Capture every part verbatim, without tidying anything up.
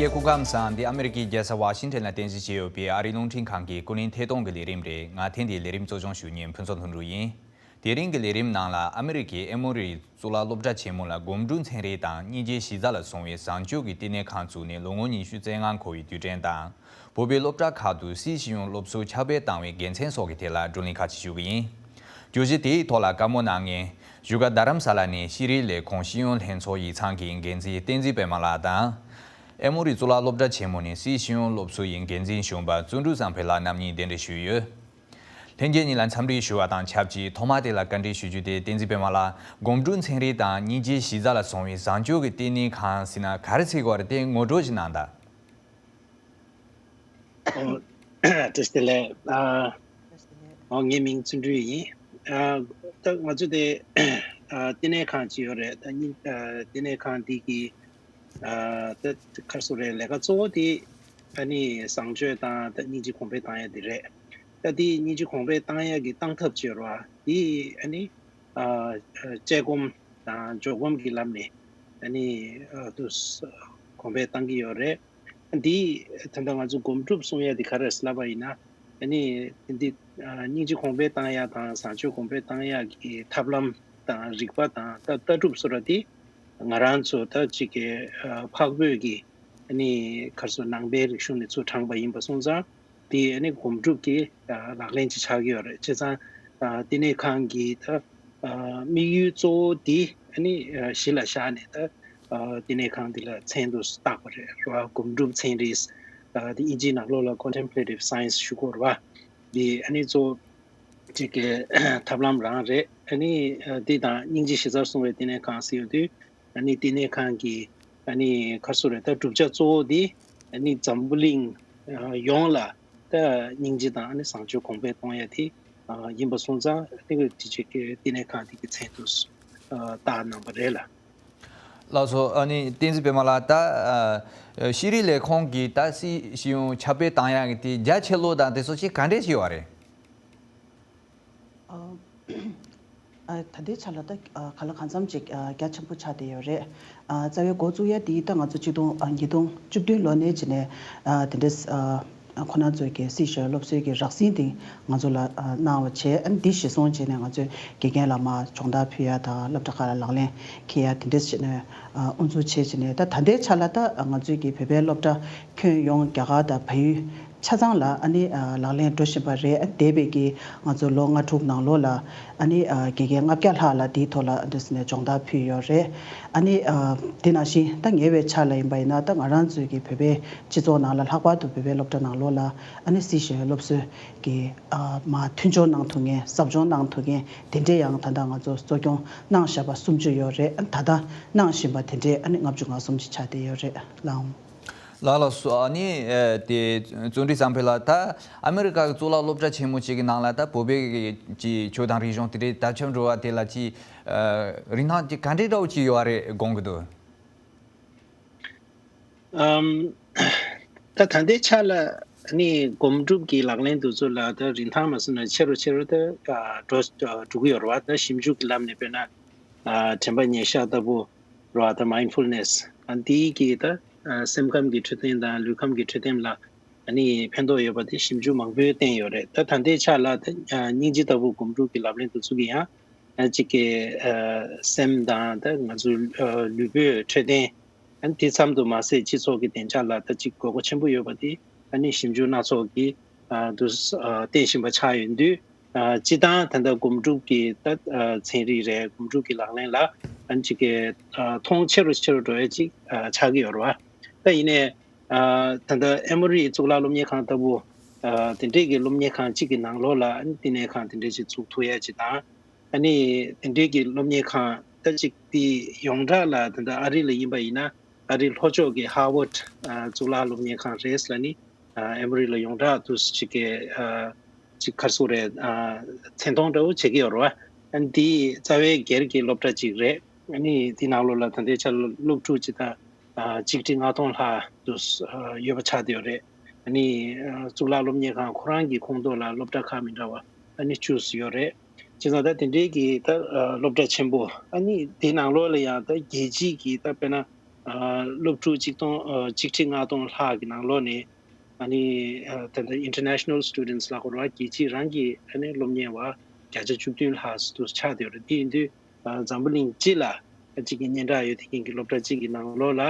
སྐུ་ཁམས་བཟང་། འདི་ཨ་མེ་རི་ཀའི་རྒྱལ་ས་ཝ་ཤིང་ཊོན་ལ་རྟེན་གཞི་བྱས་ཡོད་པའི་ཨ་རིའི་རླུང་འཕྲིན་ཁང་གི་ཀུན་གླེང་ཐད་གཏོང་གི་ལས་རིམ་རེད། ང་ཐེངས་འདིའི་ལས་རིམ་གཙོ་སྐྱོང་ཞུ་མཁན་ཕུན་ཚོགས་ལྷུན་གྲུབ་ཡིན། དེ་རིང་གི་ལས་རིམ་ནང་ལ་ཨ་མེ་རི་ཀའི་ཨེ་མོ་རི་གཙུག་ལག་སློབ་གྲྭ་ཆེན་མོ་ལ་སྒོམ་སྒྲུབ་ཚན་རིག་དང་སྙིང་རྗེའི་གཞི་རྩ་ལ་བཟུང་བའི་བཟང་སྤྱོད་ཀྱི་བསྟི་གནས་ཁང་བཙུགས་ནས་ལོ་ངོ་ཉི་ཤུ་རྩ་ལྔ་འཁོར་བའི་དུས་དྲན་དང་། བོད་པའི་སློབ་གྲྭ་ཁག་ཏུ་སྲིད་ཞི་ཡོང་སློབ་གསོ་ཁྱབ་སྤེལ་བཏང་བའི་དགེ་མཚན་སོགས་ཀྱི་ཐད་ལ་བགྲོ་གླེང་ཁག་ཅིག་ཞུ་གི་ཡིན། བརྗོད་གཞི་དེའི་ཐོག་ལ་བཀའ་མོལ་གནང་མཁན། བཞུགས་སྒར་རྡ་རམ་ས་ལ་ནས་ཤེས་རིག་ལས་ཁུངས་ཤེས་ཡོན་ལྷན་ཚོགས་ཡིག་ཚང་གི་འགན་འཛིན་བསྟན་འཛིན་པད་མ་ལགས་དང་། ཨེ་མོ་རི་གཙུག་ལག་སློབ་གྲྭ་ཆེན་མོ་ནས་སྲིད་ཞི་ཡོང་སློབ་གསོ་ཡི་འགན་འཛིན་གཞོན་པ་བརྩོན་འགྲུས་བཟང་འཕེལ་ལགས་རྣམ་གཉིས་གདན་འདྲེན་ཞུས་ཡོད། ལྷན་རྒྱས་གཉིས་ལ་འཚམས་འདྲི་ཞུ་བ་དང་ཆབས་ཅིག་ཐོག་མ་དེ་ལ་བཀའ་འདྲི་ཞུ་རྒྱུ་དེ། བསྟན་འཛིན་པད་མ་ལགས། སྒོམ་སྒྲུབ་ཚན་རིག་དང་སྙིང་རྗེའི་གཞི་རྩ་ལ་བཟུང་བའི་བཟང་སྤྱོད་ཀྱི་བསྟི་གནས་ཁང་ཟེར་ན་ག་རེ་ཟེར་དགོས་རེད། དེ་ངོ་སྤྲོད་ཅིག་གནང་དང་། ཨོ། བཀྲ་ཤིས་བདེ་ལེགས། ཨ། ཨོ། ངའི་མིང་བརྩོན་འགྲུས་ཡིན། ཨ། ད་ང་ཚོ་དེ་ཨ་བསྟི་གནས་ཁང་ཅིག་ཡོད་རེད། ད་སྙིང་ཨ་བསྟི་གནས་ཁང་འདི་གི་ཨ་ད་ག་རེ་ཟེར་དགོས་རེད། ལས་ཀ་གཙོ་བོ་དེ་ཨ་ནི་བཟང་སྤྱོད་དང་ད་སྙིང་རྗེ་གོང་འཕེལ་བཏང་ཡ་དེ་རེད། ད་དེ་སྙིང་རྗེ་གོང་འཕེལ་བཏང་ཡ་གི་བཏང་ཐབས་ཅིག་ཡོད་རེད་བ། དེ་ཨ་ནི་ཨ་དཔྱད་སྒོམ་དང་འཇོག་སྒོམ་གྱི་ལམ་ནས་ཨ་ནི་ཨ་དུ་གོང་འཕེལ་བཏང་གི་ཡོད་རེད། འདི་ད་ལྟ་ང་ཚོ་སྒོམ་སྒྲུབ་གསུང་ཡ་འདི་ག་རེ་ལབ་པ་ཡིན་ན། ཨ་ནི་འདི་ཨ་སྙིང་རྗེ་གོང་འཕེལ་བཏང་ཡ་དང་བཟང་སྤྱོད་གོང་འཕེལ་བཏང་ཡ་གི་ཐབས་ལམ་དང་རིག་པ་དང་ད་ལྟ་གྲུབ་སོགས་ར་འདི་ང་རང་ཚོ་ད་ཅིག་གི་ཨ་འཕགས་བོད་ཀྱི་ཨ་ནི་ག་རེ་ཟེར་ནང་པའི་རིག་གཞུང་ནས་ཚུར་དྲངས་པ་ཡིན་པ་སོང་ཙང་། དེ་ཨ་ནི་སྒོམ་སྒྲུབ་ཀྱི་ཨ་ལག་ལེན་ཅིག་ཆགས་ཀྱི་ཡོད་རེད། བྱས་ཙང་ཨ་བསྟི་གནས་ཁང་གི་ད་ཨ་དམིགས་ཡུལ་གཙོ་བོ་དེ་ཨ་ནི་ཨ་གཞི་ལ་བཞག་ནས་ད་ཨ་བསྟི་གནས་ཁང་འདི་ལ་མཚན་དུ་བཏགས་པ་རེད་ར། སྒོམ་སྒྲུབ་ཚན་རིག་ཨ་དེ་དབྱིན་ཇིའི་ནང་ལོགས་ལ་Contemplative Science ཞུ་གི་ཡོད་རེད་བ། འདི་ཨ་ནི་གཙོ་བོ་ཅིག་གི་ཐབས་ལམ་རང་རེད། ཨ་ནི་ཨ་འདི་དང་སྙིང་རྗེ་གཞི་རྩར་བཟུང་བའི་བསྟི་གནས་ཁང་ཟེར་ཡོང་དུས། ཨ་ནི་བསྟི་གནས་ཁང་གི་ཨ་ནི་ག་རེ་ཟེར་དགོས་རེད། ད་བསྒྲུབ་བྱ་གཙོ་བོ་དེ་ཨ་ནི་འཛམ་བུ་གླིང་ཨ་ཡོངས་ལ་ད་སྙིང་རྗེ་དང་ཨ་ནི་བཟང་སྤྱོད་གོང་འཕེལ་གཏོང་ཡ་དེ་ཨ་ཡིན་པ་སོང་ཙང་། ཨ་ནི་དེ་ཅིག་གི་བསྟི་གནས་ཁང་དེ་གི་མཚན་དུ་ཨ་བཏགས་གནང་བ་རེད་ལ། ལགས་སོ། ཨ་ནི་བསྟན་འཛིན་པད་མ་ལགས། ད་ཨ་ཤེས་རིག་ལས་ཁུངས་ཀྱིས་ད་སྲིད་ཞི་ཡོང་ཁྱབ་སྤེལ་བཏང་ཡ་གི་དེ་རྒྱ་ཆེ་ལོས་དང་དེ་ཚོ་ཅིག་ག་འདྲས་ཅིག་ཡོད་རེད། ཨ། ཨ། ད་ལྟའི་ཆ་ལ་ད་ཨ་གང་ལ་གང་འཚམ་ཅིག་ཨ་རྒྱ་ཆེན་པོ་ཆགས་བསྡད་ཡོད་རེད། ཨ། རྩ་བའི་འགོ་བཙུགས་ཡ་དེ་ད་ང་ཚོ་ཆིག་སྟོང་ཨ་ཉིས་སྟོང་བཅུ་བདུན་ལོ་ནས་བྱས་ནས་ཨ་དེ་འདྲས་ཨ་ཁོ་ན་ཚོས་ཀྱི་སྲིད་ཞུ་སློབ་གསོའི་གི་རགས་ཟིན་དེ་ང་ཚོ་ལ་ཨ་གནང་བ་བྱས། ཨ་འདི་གཞིར་བཟུང་བྱས་ནས་ང་ཚོས་དགེ་རྒན་ལ་མར་སྦྱོང་བརྡར་ཕུལ་ཡ་དང་སློབ་གྲྭ་ཁག་ལ་ལག་ལེན་འཁེལ་ཡ་དེ་འདྲས་བྱས་ནས་ཨ་དབུ་འཛུགས་བྱས་བྱས་ནས། ད་ད་ལྟའི་ཆ་ལ་ད་ང་ཚོའི་གི་བོད་པའི་སློབ་གྲྭ་ཁྱོན་ཡོངས་རྒྱ་གར་དང་བལ་ཡུལ་ཆ་ཚང་ལ་ཨ་ནི་ཨ་ལག་ལེན་འགྲོ་བཞིན་པ་རེད། ཨ་འདས་པའི་གི་ང་ཚོ་ལོ་ལྔ་དྲུག་ནང་ལོགས་ལ་ཨ་ནི་ཨ་དགེ་རྒན་ལྔ་བརྒྱ་ལྷག་ལ་དེའི་ཐོག་ལ་འདི་ཟེར་ནས་སྦྱོང་བརྡར་ཕུལ་ཡོད་རེད། ཨ་ནི་ཨ་དེ་ནང་བཞིན་ད་ཉེ་བའི་ཆར་ལ་ཡིན་པ་ཡིན་ན་ད་ང་རང་ཚོའི་གི་བོད་པའི་སྤྱི་ཚོགས་ནང་ལ་ལྷག་པར་དུ་བོད་པའི་སློབ་གྲྭ་ནང་ལོགས་ལ་ཨ་ནི་སྲིད་ཞུའི་སློབ་གསོའི་གི་ཨ་མར་མཐུན་སྦྱོར་གནང་ཐུབ་མཁན་ཟབ་སྦྱོང་གནང་ཐུབ་མཁན་དེ་འདྲས་ཡང་ད་ལྟ་ང་ཚོ་གཙོ་སྐྱོང་གནང་བཞག་པ་སུམ་ཅུ་ཡོད་རེད། ཨ་ད་ལྟ་གནང་བཞིན་པ་དེ་འདྲས་ཨ་ནི་ལྔ་བཅུ་ང་གསུམ་ཅིག་ཆགས་བསྡད་ཡོད་རེད་ལགས། ལགས་ལགས་སོ། ཨ་ནི་ཨ་དེ་བརྩོན་འགྲུས་བཟང་འཕེལ་ལགས། ད་ཨ་མེ་རི་ཀ་གི་གཙུག་ལག་སློབ་གྲྭ་ཆེན་མོ་གཅིག་གི་ནང་ལ་ད་བོད་པའི་གི་ཅིག་ཆོས་དང་རིག་གཞུང་དེ་འདྲའི་དར་ཁྱབ་འགྲོ་བ་དེ་ལ་ཅིག་ཨ་རིན་ཐང་ཅིག་ག་འདྲའི་འདྲ་བོ་ཅིག་ཡོད་རེད་དགོངས་ཀྱི་འདུག་ཨམ། ད་ད་ལྟའི་ཆ་ལ་ནི་སྒོམ་སྒྲུབ་ཀྱི་ལག་ལེན་དེ་ཚོ་ལ་ད་རིན་ཐང་མ་སོང་ན་ཆེ་རུ་ཆེ་རུ་ད་ཨ་འགྲོ་འགྲོ་གི་ཡོད་རེད་བ། ད་ཞིབ་འཇུག་གི་ལམ་ནས་དཔེར་ན་ཨ་དྲན་པ་ཉེར་བཞག་ལྟ་བུ་རེད་བ། ད་མའིན་ཌ་ཕུལ་ནེ་སི། ཨ་འདི་གིས་ད་ཨ་སེམས་ཁམས་ཀྱི་འཕྲོད་བསྟེན་དང་ལུས་ཁམས་ཀྱི་འཕྲོད་བསྟེན་ལ་ཨ་ནི་ཕན་ཐོགས་ཡོད་པ་དེ་ཞིབ་འཇུག་མང་པོས་བསྟན་ཡོད་རེད། ད་ད་ལྟའི་ཆ་ལ་ད་ཨ་སྙིང་རྗེ་ལྟ་བུ་སྒོམ་སྒྲུབ་ཀྱི་ལག་ལེན་དེ་ཚོ་གིས་ཡང་ཨ་གཅིག་གི་ཨ་སེམས་དང་ད་ང་ཚོའི་ཨ་ལུས་པོའི་འཕྲོད་བསྟེན། ཨ་ནི་དེ་ཙམ་དུ་མ་ཟད་སྤྱི་ཚོགས་ཀྱི་བདེ་འཇགས་ལ་ད་ཅིག་དགོས་མཁོ་ཆེན་པོ་ཡོད་པ་དེ་ཨ་ནི་ཞིབ་འཇུག་སྣ་ཚོགས་ཀྱིས་ཨ་དུ་ཨ་བསྟན་བཞིན་པ་ཆགས་ཡོད་དུས། ཨ་སྤྱིར་བཏང་ད་ལྟ་སྒོམ་སྒྲུབ་ཀྱི་ད་ཨ་ཚན་རིག་རེད། སྒོམ་སྒྲུབ་ཀྱི་ལག་ལེན་ལ་ཨ་ནི་ཅིག་གི་ཨ་མཐོང་ཆེ་རུ་ཆེ་རུ་འགྲོ་ཡ་ཅིག་ཨ་ཆགས་ཀྱི་ཡོད་རེད་བ། ད་ཡིན་ནའི་ཨ་ད་ལྟ་ཨེ་མོ་རི་གཙུག་ལག་སློབ་གཉེར་ཁང་ལྟ་བུ་ཨ་དེ་འདྲས་ཀྱི་སློབ་གཉེར་ཁང་གཅིག་གི་ནང་ལོགས་ལ་ཨ་ནི་བསྟི་གནས་ཁང་དེ་འདྲས་ཅིག་བཙུགས་ཐུབ་ཡ་ཅིག་དང་། ཨ་ནི་དེ་འདྲའི་གི་སློབ་གཉེར་ཁང་ད་ཅིག་དེ་ཡོངས་གྲགས་ལ་ད་ལྟ་ཨ་རི་ལ་ཡིན་པ་ཡིན་ན་ཨ་རིའི་ལྷོ་ཕྱོགས་ཀྱི་ཧར་ཝརཌ་ཨ་གཙུག་ལག་སློབ་གཉེར་ཁང་རེད་ལ་ནི། ཨ་ཨེ་མོ་རི་ལ་ཡོངས་གྲགས་དུ་ཅིག་གི་ཨ་ཅིག་ག་རེ་ཟེར་དགོས་རེད། ཨ་མཚན་མཐོང་འདྲ་བོ་བྱེད་ཀྱི་ཡོད་རེད་བ། ཨ་ནི་དེ་རྩ་བའི་སྒེར་གྱི་སློབ་གྲྭ་ཅིག་རེད། ཨ་ནི་དེ་ནང་ལོགས་ལ་ད་ལྟའི་ཆར་ལ་སློབ་ཕྲུག་ཅིག་དང་ཨ་གཅིག་ཁྲི་ལྔ་སྟོང་ལྷག་དུ་ཨ་ཡོད་པ་ཆགས་བསྡད་ཡོད་རེད། ཨ་ནི་ཨ་གཙུག་ལག་སློབ་གཉེར་ཁང་ཁོ་རང་གི་ཁོངས་གཏོགས་ལ་སློབ་གྲྭ་ཁག་མི་འདྲ་བ་ཨ་ནི་བཅུ་ཙམ་ཡོད་རེད། བྱས་ཙང་ད་དེ་འདྲའི་གི་ད་ཨ་སློབ་གྲྭ་ཆེན་པོ། ཨ་ནི་དེ་ནང་ལོགས་ལ་ཡང་ད་རྒྱལ་སྤྱིའི་གི་ད་དཔེར་ན་ ཨ་སློབ་ཕྲུག་གཅིག་སྟོང་ཨ་གཅིག་ཁྲི་ལྔ་སྟོང་ལྷག་གི་ནང་ལོགས་ནས་ཨ་ནི་ཨ་ད་ལྟ་international students་ལབ་དགོས་རེད་བ། རྒྱལ་སྤྱིའི་རང་གི་ཨ་ནི་སློབ་གཉེར་བ་བརྒྱ་ཆ་བཅུ་བདུན་ལྷག་ཙམ་དུ་ཆགས་བསྡད་ཡོད་རེད། དེ་ཡིན་དུས་ཨ་འཛམ་བུ་གླིང་སྤྱི་ལ་གཅིག་གི་སྙན་གྲགས་ཡོད་བསྡད་མཁན་གྱི་སློབ་གྲྭ་གཅིག་གི་ནང་ལོགས་ལ་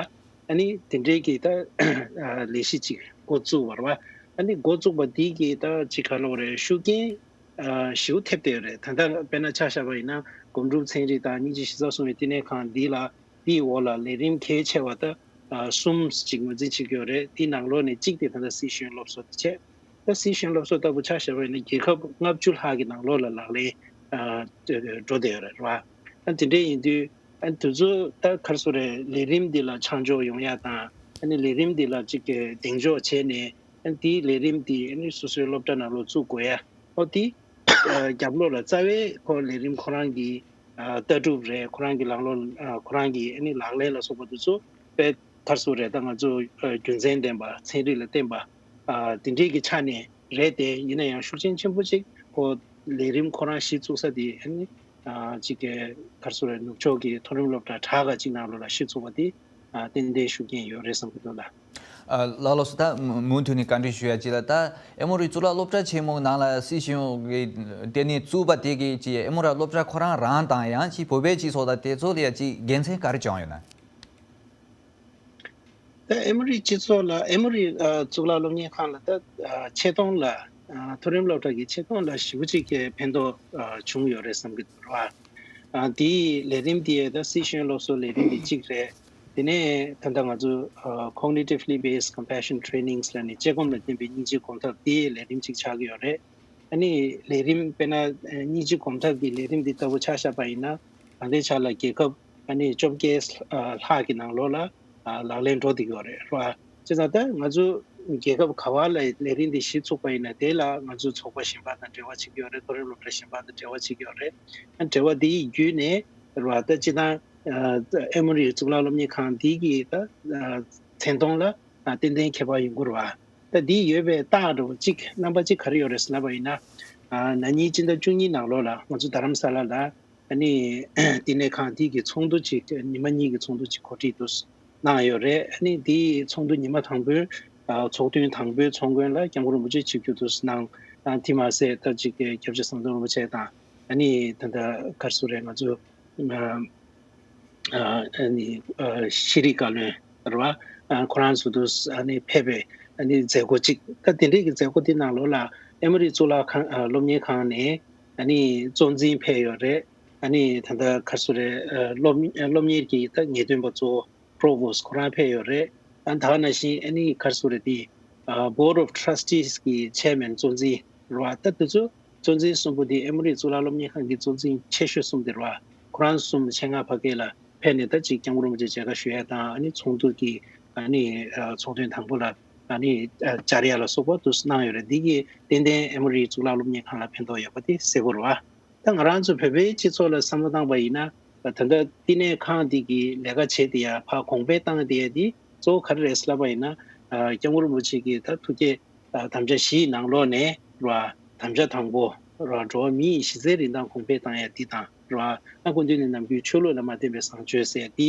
ཨ་ནི་དེ་འདྲའི་གི་ད་ཨ་ལས་གཞི་གཅིག་འགོ་བཙུགས་པ་རེད་བ། ཨ་ནི་འགོ་བཙུགས་པ་འདི་གི་ད་གཅིག་ག་ལབ་དགོས་རེད། ཤུགས་རྐྱེན་ཨ་ཞེ་པོ་ཐེབས་བསྡད་ཡོད་རེད། ད་ལྟ་དཔེར་ན་ཆ་བཞག་པ་ཡིན་ན་སྒོམ་སྒྲུབ་ཚན་རིག་དང་སྙིང་རྗེ་གཞི་རྩར་བཟུང་བའི་བསྟི་གནས་ཁང་འདི་ལ་འདིའི་འོག་ལ་ལས་རིམ་གལ་ཆེ་བ་ད་ཨ་གསུམ་ཅིག་ངོས་འཛིན་བྱེད་ཀྱི་ཡོད་རེད། དེའི་ནང་ལོགས་ནས་གཅིག་དེ་ད་ལྟ་སི་ཤེས་ཡོན་སློབ་གསོ་དེ་བྱས། ད་སི་ཤེས་ཡོན་སློབ་གསོ་ལྟ་བུ་ཆ་བཞག་པ་ཡིན་ན་རྒྱལ་ཁབ་ལྔ་བཅུ་ལྷག་གི་ནང་ལོགས་ལ་ལག་ལེན་ཨ་འགྲོ་བསྡད་ཡོད་རེད་བ། ཨ་དེ་འདྲ་ཡིན་དུས་ཨ་དེ་ཚོ་ད་ག་རེ་ཟེར་དགོས་རེད། ལས་རིམ་འདི་ལ་ཆ་འཇོག་ཡོང་ཡ་དང་ཨ་ནི་ལས་རིམ་འདི་ལ་གཅིག་གི་གདེང་འཇོག་བྱས་ནས་ཨ་དེའི་ལས་རིམ་འདི་ཨ་ནི་སོ་སོའི་སློབ་གྲྭ་ནང་ལོགས་བཙུགས་དགོས་ཡ། ཨོ་དེ་ཨ་རྒྱབ་ལོགས་ལ་རྩ་བའི་ཁོ་ལས་རིམ་ཁོ་རང་གི་ཨ་ལྟ་གྲུབ་རེད། ཁོ་རང་གི་ལམ་ལུགས་ཨ་ཁོ་རང་གི་ཨ་ནི་ལག་ལེན་ལ་སོགས་པ་དེ་ཚོ་དཔེ་ག་རེ་ཟེར་དགོས་རེད། ད་ང་ཚོ་ཨ་རྒྱུ་མཚན་ལྡན་པ་ཚན་རིག་ལ་བརྟེན་པ་ཨ་དེ་འདྲའི་གི་ཆ་ནས་རེད་དེ། ཡིན་ན་ཡང་ཤུགས་རྐྱེན་ཆེན་པོ་ཅིག་ཁོ་ལས་རིམ་ཁོ་རང་གཞི་བཙུགས་ས་དེ་ཨ་ནི་ཨ་གཅིག་གི་ག་རེ་ཟེར་དགོས་རེད། ནུབ་ཕྱོགས་ཀྱི་མཐོ་རིམ་སློབ་གྲྭ་གྲས་ཀ་གཅིག་ནང་ལོགས་ལ་གཞི་བཙུགས་པ་དེ་ཨ་ཏན་ཏན་ཤུགས་རྐྱེན་ཡོད་རེད་བསམ་གྱི་འདུག་ལགས། ཨ་ལགས་ལགས་སོ། ད་མུ་མུ་མཐུད་ནས་བཀའ་འདྲི་ཞུ་ཡ་ཅིག་ལ། ད་ཨེ་མོ་རི་གཙུག་ལག་སློབ་གྲྭ་ཆེན་མོ་ནང་ལ་སི་ཤེས་ཡོན་གྱི་ལྟེ་གནས་བཙུགས་པ་དེ་གི་ཅིག་ཨེ་མོ་རི་སློབ་གྲྭ་ཁོ་རང་རང་དང་ཡང་ཅིག་བོད་པའི་སྤྱི་ཚོགས་དང་དེ་ཚོ་ལ་ཡ་ཅིག་དགེ་མཚན་ག་རེ་བྱུང་ཡོད་ན། ད་ཨེ་མོ་རི་སྤྱི་ཚོགས་ལ་ཨེ་མོ་རི་ཨ་གཙུག་ལག་སློབ་གཉེར་ཁང་ལ་ད་ཨ་ཆེ་མཐོང་ལ་ཨ་མཐོ་རིམ་སློབ་གྲྭ་གི་ཆེ་མཐོང་ལ་ཞེ་པོ་ཅིག་གི་ཕན་ཐོགས་ཨ་བྱུང་ཡོད་རེད་བསམ་གྱི་འདུག་ར། ཨ་དེའི་ལས་རིམ་དེ་ད་སི་ཤེས་ཡོན་སློབ་གསོ་ལས་རིམ་དེ་གཅིག་རེད། དེ་ནས་ད་ལྟ་ང་ཚོ་ཨ་cognitively based compassion trainings ལབ་ནས་དཔྱད་སྒོམ་ལ་བརྟེན་པའི་སྙིང་རྗེ་སྒོམ་ཐབས་དེའི་ལས་རིམ་གཅིག་ཆགས་ཀྱི་ཡོད་རེད། ཨ་ནི་ལས་རིམ་དཔེར་ན་ཨ་སྙིང་རྗེ་སྒོམ་ཐབས་ཀྱི་ལས་རིམ་འདི་ལྟ་བུ་ཆ་བཞག་པ་ཡིན་ན་ད་ལྟའི་ཆ་ལ་རྒྱལ་ཁབ་ཨ་ནི་བཅོ་བརྒྱད་ལྷག་གི་ནང་ལོགས་ལ་ཨ་ལག་ལེན་འགྲོ་བསྡད་ཀྱི་ཡོད་རེད་ར། བྱས་ཙང་ད་ང་ཚོ་རྒྱལ་ཁབ་ག་བ་ལ་ལས་རིམ་འདི་གཞི་ཚུགས་པ་ཡིན་ན་དེ་ལ་ང་ཚོ་ཚོགས་པ་གཞན་པ་དང་འབྲེལ་བ་བྱེད་ཀྱི་ཡོད་རེད། མཐོ་རིམ་སློབ་གྲྭ་གཞན་པ་དང་འབྲེལ་བ་བྱེད་ཀྱི་ཡོད་རེད། ཨ་འབྲེལ་བ་འདི་ཡི་བརྒྱུད་ནས་ར་ད་སྤྱིར་བཏང་ཨ་ཨེ་མོ་རི་གཙུག་ལག་སློབ་གཉེར་ཁང་འདི་གི་ད་ཨ་མཚན་མཐོང་ལ་ཨ་ཏན་ཏན་ཁྱད་པར་ཡོང་གི་རེད་བ། ད་འདི་ཡོད་པའི་རྟགས་འདྲ་བོ་གཅིག་རྣམ་པ་གཅིག་ག་རེ་ཡོད་རེད་ཟེར་ལབ་པ་ཡིན་ན། ཨ་ན་ནིང་སྤྱི་ཟླ་བཅུ་གཉིས་ནང་ལོགས་ལ་ང་ཚོ་རྡ་རམ་ས་ལ་ལ་ཨ་ནི་བསྟི་གནས་ཁང་འདི་གི་ཚོགས་འདུ་གཅིག་ཉི་མ་གཉིས་ཀྱི་ཚོགས་འདུ་གཅིག་གོ་སྒྲིག་འདུག་གནང་ཡོད་རེད། ཨ་ནི་འདིའི་ཚོགས་འདུ་ཉི་མ་དང་པོའི་ཨ་ཚོགས་ཐུན་དང་པོའི་ཚོགས་མགོན་ལ་སྐྱབས་མགོན་རིན་པོ་ཆེ་ཆིབས་བསྒྱུར་དུ་གནང་། ཨ་དེ་མ་ཟད་ད་ཅིག་སྐྱབས་རྗེ་ཟམ་གདོང་རིན་པོ་ཆེ་དང་ཨ་ནི་ད་ལྟ་ག་རེ་ཟེར་དགོས་རེད། ང་ཚོ་ཨ་ཨ་ནི་ཨ་ཤེས་རིག་བཀའ་བློན་རེད་བ། ཨ་ཁོ་རང་ཚོ་དུ་ཨ་ནི་ཕེབས་པའི་ཨ་ནི་མཛད་སྒོ་གཅིག་ད་དེ་འདྲའི་གི་མཛད་སྒོ་དེ་ནང་ལོགས་ལ་ཨེ་མོ་རི་གཙུག་ལག་ཁང་ཨ་སློབ་གཉེར་ཁང་ནས་ཨ་ནི་གཙོ་འཛིན་ཕེབས་ཡོད་རེད། ཨ་ནི་ད་ལྟ་ག་རེ་ཟེར་དགོས་རེད། ཨ་སློབ་སློབ་གཉེར་གྱི་ད་ངེས་སྟོན་པ་གཙོ་བོ་པྲོ་བོ་སི་ཁོ་རང་ཕེབས་ཡོད་རེད། ཨ་ད་ག་ནང་བཞིན་ཨ་ནི་ག་རེ་ཟེར་དགོས་རེད། དེ་ཨ་Board of Trustees གི་ཆེར་མེན་གཙོ་འཛིན་རེད་བ། ད་དེ་ཚོ་གཙོ་འཛིན་གསུམ་པོ་དེ་ཨེ་མོ་རི་གཙུག་ལག་སློབ་གཉེར་ཁང་གི་གཙོ་འཛིན་ཆེ་ཤོས་གསུམ་དེ་རེད་བ། ཁོ་རང་གསུམ་ཆེད་མངགས་ཕ་གི་ལ་ཕེབས་ནས་ད་ཅིག་སྐྱབས་མགོན་རིན་པོ་ཆེ་མཇལ་ཁ་ཞུ་ཡ་དང་ཨ་ནི་ཚོགས་འདུ་གི་ཨ་ནི་ཨ་ཚོགས་ཐུན་དང་པོ་ལ་ཨ་ནི་ཨ་བཅར་ཡ་ལ་སོགས་པ་དུ་གནང་ཡོད་རེད། འདི་གིས་ཏན་ཏན་ཨེ་མོ་རི་གཙུག་ལག་སློབ་གཉེར་ཁང་ལ་ཕན་ཐོགས་ཡོད་པ་དེ་གསལ་པོ་རེད་བ། ད་ང་རང་ཚོ་བོད་པའི་སྤྱི་ཚོགས་ལ་བསམ་བློ་བཏང་པ་ཡིན་ན་ད་ལྟ་བསྟི་གནས་ཁང་འདི་གི་ལས་ཀ་བྱེད་དེ་ཡ་ཕར་གོང་འཕེལ་བཏང་དེ་ཡ་དེ་གཙོ་བོ་ག་རེ་རེད་ལབ་པ་ཡིན་ན། ཨ་སྐྱབས་མགོན་རིན་པོ་ཆེ་གི་ད་ཐུགས་བསྐྱེད་ཨ་དམ་བཅའ་བཞིའི་ནང་ལོགས་ནས་ར་དམ་བཅའ་དང་པོ་ར་འགྲོ་བ་མིའི་གཞི་རྩའི་རིན་ཐང་གོང་འཕེལ་བཏང་ཡ་འདི་དང་ར་ཨ་སྐུ་མདུན་ནས་ནམ་རྒྱུན་ཆོས་ལུགས་ལ་མ་བརྟེན་པའི་བཟང་སྤྱོད་ཟེར་ཡ་འདི་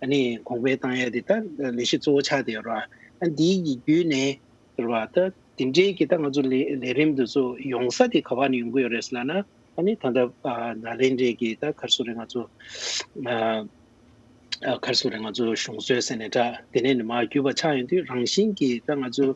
ཨ་ནི་གོང་འཕེལ་བཏང་ཡ་འདི་ད་ལས་གཞི་གཙོ་བོ་ཆགས་བསྡད་ཡོད་ར། ཨ་འདིའི་གི་བརྒྱུད་ནས་ར་ད་དེ་འདྲའི་གི་ད་ང་ཚོ་ལས་ལས་རིམ་འདི་ཚོ་ཡོང་ས་དེ་ག་བ་ནས་ཡོང་གི་ཡོད་རེད་ཟེར་ལབ་ན། ཨ་ནི་ད་ལྟ་ཨ་ནཱ་ལེནྡྲའི་གི་ད་ག་རེ་ཟེར་དགོས་རེད། ང་ཚོ་ཨ་ཨ་ག་རེ་ཟེར་དགོས་རེད། ང་ཚོ་གཞུང་སྲོལ་ཟེར་ནས་འདྲ་དེ་ནས་ནི་མར་བརྒྱུད་པ་ཆགས་ཡོང་དུས་རང་བཞིན་གྱིས་ད་ང་ཚོ་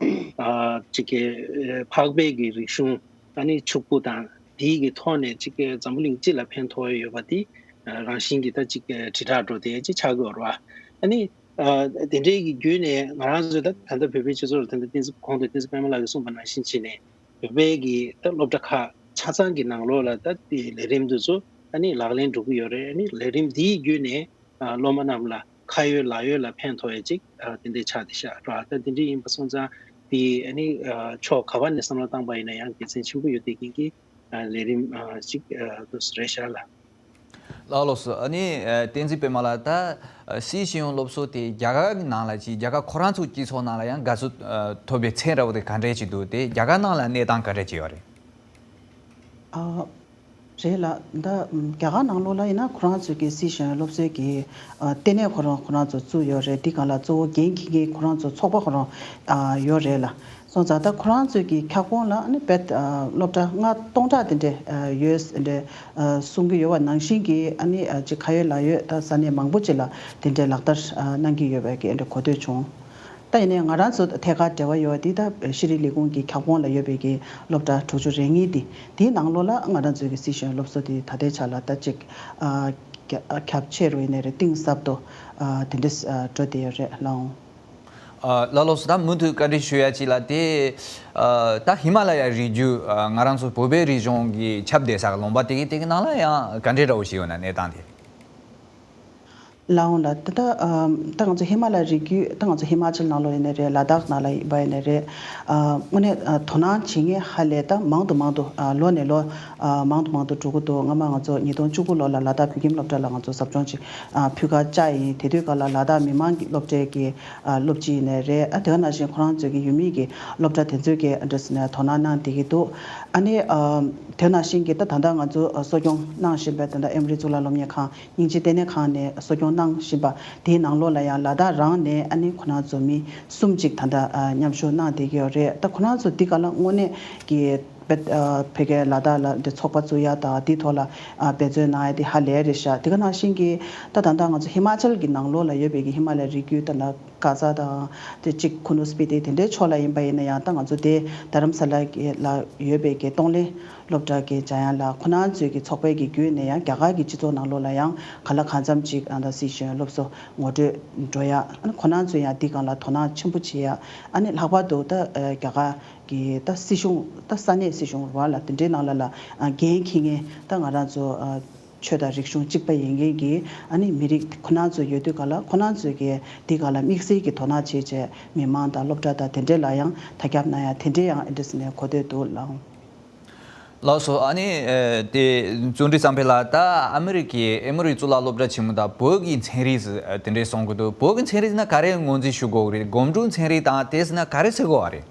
ཨ་ཅིག་གི་ཨ་འཕགས་པའི་གི་རིག་གཞུང་ཨ་ནི་ཕྱུག་པོ་དང་དེའི་གི་ཐོག་ནས་ཅིག་གི་འཛམ་བུ་གླིང་སྤྱི་ལ་ཕན་ཐོགས་ཡོད་པ་དེ་ཨ་རང་བཞིན་གྱིས་ད་ཅིག་གི་དྲིལ་བསྒྲགས་འགྲོ་དེ་ཅིག་ཆགས་ཀྱི་ཡོད་རེད་བ། ཨ་ནི་ཨ་དེ་འདྲའི་གི་བརྒྱུད་ནས་ང་རང་ཚོ་ད་ད་ལྟ་བོད་པའི་སྤྱི་ཚོགས་ལ་ད་ལྟ་བསྟན་འཛིན་གོང་དུ་བསྟན་འཛིན་པད་མ་ལགས་ཀྱིས་གསུངས་པ་ནང་བཞིན་བྱས་ནས། བོད་པའི་གི་ད་སློབ་གྲྭ་ཁག་ཆ་ཚང་གི་ནང་ལོགས་ལ་ད་དེ་ལས་རིམ་འདི་ཚོ་ཨ་ནི་ལག་ལེན་འགྲོ་གི་ཡོད་རེད། ཨ་ནི་ལས་རིམ་འདིའི་བརྒྱུད་ནས་ཨ་སློབ་མ་རྣམས་ལ་ཁ་ཡོད་ལག་ཡོད་ལ་ཕན་ཐོགས་ཡ་ཅིག་ཨ་དེ་འདྲའི་ཆགས་བསྡད་ཤག་ར། ད་དེ་འདྲའི་ཡིན་པ་སོང་ཙང་དེ་ཨ་ནི་ཨ་ཕྱོགས་ག་བ་ནས་བསམ་བློ་བཏང་པ་ཡིན་ན་ཡང་དགེ་མཚན་ཆེན་པོ་ཡོད་བསྡད་མཁན་གྱི་ཨ་ལས་རིམ་ཨ་ཅིག་ཨ་འདུག་སེ་རེད་ཤག་ལགས། ལགས་ལགས་སོ། ཨ་ནི་ཨ་བསྟན་འཛིན་པད་མ་ལགས། ད་ཨ་སི་ཤེས་ཡོན་སློབ་གསོ་དེ་རྒྱ་གར་གྱི་ནང་ལ་ཅིག་རྒྱ་གར་ཁོ་རང་ཚོའི་སྤྱི་ཚོགས་ནང་ལ་ཡང་དགའ་བསུ་ཨ་ཐོབ་པའི་མཚན་འདྲ་བོ་དེ་ག་འདྲས་ཅིག་འདུག་དེ་རྒྱ་གར་ནང་ལ་གནས་སྟངས་ག་འདྲས་ཅིག་ཡོད་རེད། ཨ་ རེད་ལ། ད་རྒྱ་གར་ནང་ལོགས་ལ་ཡིན་ན་ཁོ་རང་ཚོའི་གི་སི་ཤེས་ཡོན་སློབ་གསོའི་གི་ལྟེ་གནས་ཁོ་རང་ཁོ་རང་ཚོ་བཙུགས་ཡོད་རེད། འདི་སྒང་ལ་གཙོ་བོ་འགན་འཁྱེར་མཁན་ཁོ་རང་ཚོ་ཚོགས་པ་ཁོ་རང་ཡོད་རེད་ལ། སོང་ཙང་ད་ཁོ་རང་ཚོའི་གི་ཁྱབ་ཁོངས་ལ་ཨ་ནི་བེད་སློབ་གྲྭ་ལྔ་སྟོང་ཕྲག་དེ་འདྲས་ཡོད་འདྲས་གསུང་གི་ཡོད་པ་ནང་བཞིན་གྱི་ཨ་ནི་ཅིག་ཁ་ཡོད་ལག་ཡོད་ད་ས་གནས་མང་པོ་ཅིག་ལ་དེ་འདྲས་ལག་བསྟར་གནང་གི་ཡོད་པའི་གི་འདྲས་གོ་ཐོས་བྱུང་། ད་ཡིན་ནའི་ང་རང་ཚོ་ཐད་ཀར་འབྲེལ་བ་ཡོད་པ་འདི་ད་ཤེས་རིག་ལས་ཁུངས་ཀྱི་ཁྱབ་ཁོངས་ལ་ཡོད་པའི་གི་སློབ་གྲྭ་དྲུག་ཅུ་རེ་གཉིས་འདི་དེའི་ནང་ལོགས་ལ་ང་རང་ཚོའི་གི་སི་ཤེས་ཡོན་སློབ་གསོ་འདི་ད་ལྟའི་ཆ་ལ་ད་ཅིག་ཨ་རྒྱ་ཁྱབ་ཆེ་རུ་ཡིན་ནའི་རེད། གཏིང་ཟབ་ཏུ་ཨ་དེ་འདྲས་ཨ་འགྲོ་བསྡད་ཡོད་རེད་ལགས། ཨ་ལགས་ལགས་སོ། ད་མུ་མཐུད་བཀའ་འདྲི་ཞུ་ཡ་ཅིག་ལ་དེ་ཨ་ད་ཧི་མ་ལ་ཡ་རི་རྒྱུད་ཨ་ང་རང་ཚོ་བོད་པའི་རིག་གཞུང་གི་ཁྱབ་བསྡད་ས་ལུང་པ་དེ་གི་དེ་གི་ནང་ལ་ཡང་ག་འདྲས་འདྲ་བོ་ཞིག་ཡོད་ན་གནས་སྟངས་དེ། ལའོ་ལ་ད་ལྟ་ཨམ་ད་ང་ཚོ་ཧི་མ་ལ་རི་རྒྱུད་ད་ང་ཚོ་ཧི་མ་ཅལ་ནང་ལོགས་ཡིན་ནའི་རེད། ལ་དྭགས་ནང་ལ་ཡིན་པ་ཡིན་ནའི་རེད། ཨ་དངོས་གནས་ཨ་དོ་སྣང་བྱེད་མཁན་ཧ་ལས་ད་མང་དུ་མང་དུ་ཨ་ལོ་ནས་ལོ་ཨ་མང་དུ་མང་དུ་འགྲོ་གི་འདུག་སྔ་མ་ང་ཚོ་ཉིས་སྟོང་བཅུ་དགུ་ལོ་ལ་ལ་དྭགས་བོད་ཁྱིམ་སློབ་གྲྭ་ལ་ང་ཚོ་ཟབ་སྦྱོང་ཅིག་ཨ་ཕུལ་ཁ་བཅར་ཡིན། དེ་དུས་སྐབས་ལ་ལ་དྭགས་མི་མང་གི་སློབ་གྲྭའི་གི་ཨ་སློབ་སྤྱི་ཡིན་ནའི་རེད། ཨ་དེ་ག་ནང་བཞིན་ཁོ་རང་ཚོའི་གི་ཡུལ་མིའི་གི་སློབ་གྲྭ་དེ་ཚོའི་གི་ཨ་འདྲ་ཟེར་ནས་དོ་སྣང་གནང་བསྡད་ཀྱི་འདུག་ཨ་ནི་ཨ་དེ་ནང་བཞིན་གྱི་ད་ད་ལྟ་ང་ཚོ་གསོ་སྐྱོང་གནང་བཞིན་པའི་ད་ལྟ་ཨེ་མོ་རི་གཙུག་ལག་སློབ་གཉེར་ཁང་། སྙིང་རྗེ་ལྟེ་གནས་ཁང་ནས་གསོ་སྐྱོང་གནང་བཞིན་པ་དེའི་ནང་ལོགས་ལ་ཡང་ལ་དྭགས་རང་ནས་ཨ་ནི་ཁོ་རང་ཚོ་མི་གསུམ་ཅིག་ད་ལྟ་ཨ་མཉམ་ཞུགས་གནང་བསྡད་ཀྱི་ཡོད་རེད། ད་ཁོ་རང་ཚོ་འདི་ག་ལ་དངོས་གནས་ཀྱི་བོད་ཨ་བོད་སྐད་ལ་དྭགས་ལ་འདི་ཚོགས་པ་བཙུགས་ཡ་དང་འདི་ཐོག་ལ་ཨ་འབད་བརྩོན་གནང་ཡ་དེ་ཧ་ལས་རེད་ཤག་དེ་ག་ནང་བཞིན་གྱི་ད་ད་ལྟ་ང་ཚོ་ཧི་མ་ཅལ་གྱི་ནང་ལོགས་ལ་ཡོད་པའི་གི་ཧི་མ་ལ་ཡའི་རི་རྒྱུད་ད་ལ་གྷ་ཛ་དང་དེ་གཅིག་ཁུ་ནུ་སྤི་ཏི་དེ་འདྲའི་ཕྱོགས་ལ་ཡིན་པ་ཡིན་ན་ཡང་ད་ང་ཚོ་དེ་རྡ་རམ་ས་ལ་གི་ལ་ཡོད་པའི་གི་གཏོང་ལེན་སློབ་གྲྭ་གི་འཇམ་དབྱངས་ལགས་ཁོ་རང་ཚོའི་གི་ཚོགས་པའི་གི་བརྒྱུད་ནས་ཡང་རྒྱ་གར་གི་སྤྱི་ཚོགས་ནང་ལོགས་ལ་ཡང་ག་ལ་གང་འཚམ་ཅིག་ཨ་ད་སི་ཤེས་ཡོན་སློབ་གསོ་ངོ་སྤྲོད་འགྲོ་ཡ། ཨ་ནི་ཁོ་རང་ཚོས་ཡང་འདི་སྒང་ལ་དོ་སྣང་ཆེན་པོ་བྱེད་ཡ། ཨ་ནི་ལྷག་པར་དུ་ད་ཨ་རྒྱ་གར་གི་ད་སྲིད་གཞུང་ད་ས་གནས་སྲིད་གཞུང་རེད་བ་ལ་དེ་འདྲའི་ནང་ལ་ལ་ཨ་འགན་འཁྱེར་མཁན་ད་ང་རང་ཚོ་ཨ་ཆོས་དང་རིག་གཞུང་གཅིག་པ་ཡིན་མཁན་གྱི་ཨ་ནི་མི་རིགས་ཁོ་རང་ཚོ་ཡོད་དུས་ག་ལ་ཁོ་རང་ཚོས་གི་འདི་སྒང་ལ་དམིགས་བསལ་གྱི་དོ་སྣང་བྱེད་བྱས་མི་མང་དང་སློབ་གྲྭ་དང་དེ་འདྲའི་ལ་ཡང་ཐ་ཁྱབ་གནང་ཡ་དེ་འདྲའི་ཡང་ཨེ་འདྲ་ཟེར་ནས་གོ་ཐོས་འདུག་ལགས། ལགས་སོ། ཨ་ནི་ཨ་དེ་བརྩོན་འགྲུས་བསམ་འཕེལ་ལགས། ད་ཨ་མི་རི་ཀའི་ཨེ་མོ་རི་གཙུག་ལག་སློབ་གྲྭ་ཆེན་མོ་དང་བོད་ཀྱི་ཚན་རིག་ཟེར་ཨ་དེ་འདྲས་གསུང་གི་འདུག་བོད་ཀྱི་ཚན་རིག་ཟེར་ན་ག་རེ་ངོས་འཛིན་ཞུ་དགོས་ཀྱི་རེད། སྒོམ་སྒྲུབ་ཚན་རིག་དང་དེ་ཟེར་ན་ག་རེ་ཟེར་དགོས་པ་རེད།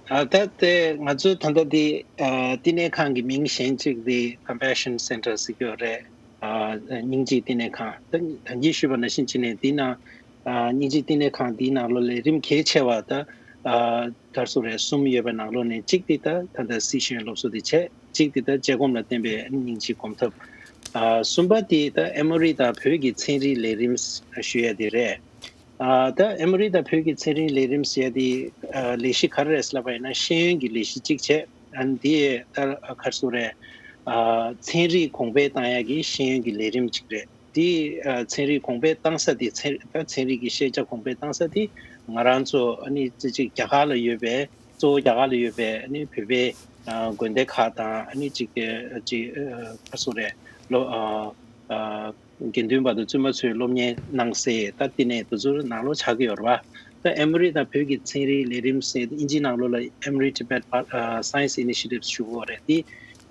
ཨ་ད་དེ་ང་ཚོའི་ད་ལྟ་དེ་ཨ་བསྟི་གནས་ཁང་གི་མིང་གཞན་གཅིག་དེ་Compassion Center ཟེར་གྱི་ཡོད་རེད། ཨ་སྙིང་རྗེའི་བསྟི་གནས་ཁང་། ད་ད་གིན་ཞུས་པ་ནང་བཞིན་བྱས་ནས་དེའི་ནང་ཨ་སྙིང་རྗེའི་བསྟི་གནས་ཁང་དེའི་ནང་ལོགས་ལས་རིམ་གལ་ཆེ་བ་ད་ཨ་ག་རེ་ཟེར་རེད། གསུམ་ཡོད་པའི་ནང་ལོགས་ནས་གཅིག་དེ་ད་ད་ལྟ་སི་ཤེས་ཡོན་སློབ་གསོ་དེ་བྱས། གཅིག་དེ་ད་དཔྱད་སྒོམ་ལ་བརྟེན་པའི་སྙིང་རྗེ་སྒོམ་ཐབས། ཨ་གསུམ་པ་དེ་ད་ཨེ་མོ་རི་དང་བོད་ཀྱི་ཚན་རིག་ལས་རིམ་ཞུ་ཡ་དེ་རེད། ཨ་ད་ཨེ་མོ་རི་དང་བོད་ཀྱི་ཚན་རིག་ལས་རིམ་ཟེར་ཡ་དེ་ཨ་ལས་གཞི་ག་རེ་རེད་ཟེར་ལབ་པ་ཡིན་ན་ཤེས་ཡོན་གྱི་ལས་གཞི་གཅིག་བྱས། ཨ་ནི་དེ་ད་ག་རེ་ཟེར་རེད། ཨ་ཚན་རིག་གོང་འཕེལ་བཏང་ཡ་གི་ཤེས་ཡོན་གྱི་ལས་རིམ་གཅིག་རེད། དེ་ཨ་ཚན་རིག་གོང་འཕེལ་བཏང་ས་དེ་ཚན་ད་ཚན་རིག་གི་ཤེས་བྱ་གོང་འཕེལ་བཏང་ས་དེ་ང་རང་ཚོ་ཨ་ནི་ཅི་ཅིག་རྒྱ་གར་ལ་ཡོད་པའི་གཙོ་བོ་རྒྱ་གར་ལ་ཡོད་པའི་ཨ་ནི་བོད་པའི་ཨ་དགོན་སྡེ་ཁག་དང་ཨ་ནི་ཅིག་ཅིག་ཨ་ག་རེ་ཟེར་རེད། ལོ་ཨ་ཨ་དགེ་འདུན་པ་དང་བཙུན་མ་ཚོས་སློབ་གཉེར་གནང་སའི་ད་བསྟི་གནས་དེ་ཚོ་ནང་ལོགས་ཆགས་ཀྱི་ཡོད་རེད་བ། ད་ཨེ་མོ་རི་དང་བོད་ཀྱི་ཚན་རིག་ལས་རིམ་ཟེར་དབྱིན་ཇིའི་ནང་ལོགས་ལ་Emory Tibet Pa- ཨ་Science Initiatives ཞུ་གི་ཡོད་རེད། དེ་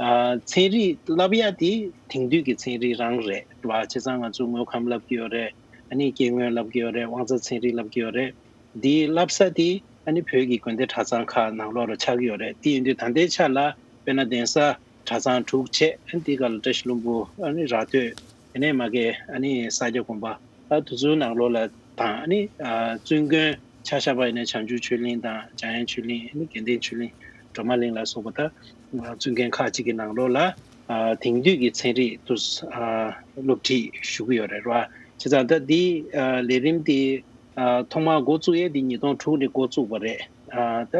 ཨ་ཚན་རིག་བསླབ་ཡ་དེ་དེང་དུས་ཀྱི་ཚན་རིག་རང་རེད་བ། བྱས་ཙང་ང་ཚོ་དངོས་ཁམས་བསླབ་ཀྱི་ཡོད་རེད། ཨ་ནི་སྐྱེ་དངོས་བསླབ་ཀྱི་ཡོད་རེད། དབང་རྩ་ཚན་རིག་བསླབ་ཀྱི་ཡོད་རེད། འདི་བསླབ་ས་དེ་ཨ་ནི་བོད་ཀྱི་དགོན་སྡེ་གྲྭ་ཚང་ཁག་ནང་ལོགས་ལ་ཆགས་ཀྱི་ཡོད་རེད། དེ་ཡིན་དུས་ད་ལྟའི་ཆ་ལ་དཔེར་ན་གདན་ས་གྲྭ་ཚང་དྲུག་བྱས། ཨ་ནི་དེ་ག་ལ་བཀྲ་ཤིས་ལྷུན་པོ། ཨ་ནི་ར་སྟོད། དེ་ནས་མ་གི་ཨ་ནི་ས་སྐྱ་དགོན་པ། ཨ་དེ་ཚོའི་ནང་ལོགས་ལ་དང་། ཨ་ནི་ཨ་བཙུན་དགོན་ཆ་བཞག་པ་ཡིན་ན་བྱང་ཆུབ་ཆོས་གླིང་དང་འཇམ་དབྱངས་ཆོས་གླིང་། ཨ་ནི་དགེ་ལྡན་ཆོས་གླིང་། སྒྲོལ་མ་གླིང་ལ་སོགས་པ་ད་བཙུན་དགོན་ཁག་ཅིག་གི་ནང་ལོགས་ལ་ཨ་དེང་དུས་ཀྱི་ཚན་རིག་ཏུ་ཨ་སློབ་ཁྲིད་ཞུ་གི་ཡོད་རེད་བ། བྱས་ཙང་ད་འདི་ཨ་ལས་རིམ་འདི་ཨ་ཐོག་མར་འགོ་བཙུགས་ཡས་འདི་ཉིས་སྟོང་དྲུག་ནས་འགོ་བཙུགས་པ་རེད། ཨ་ད་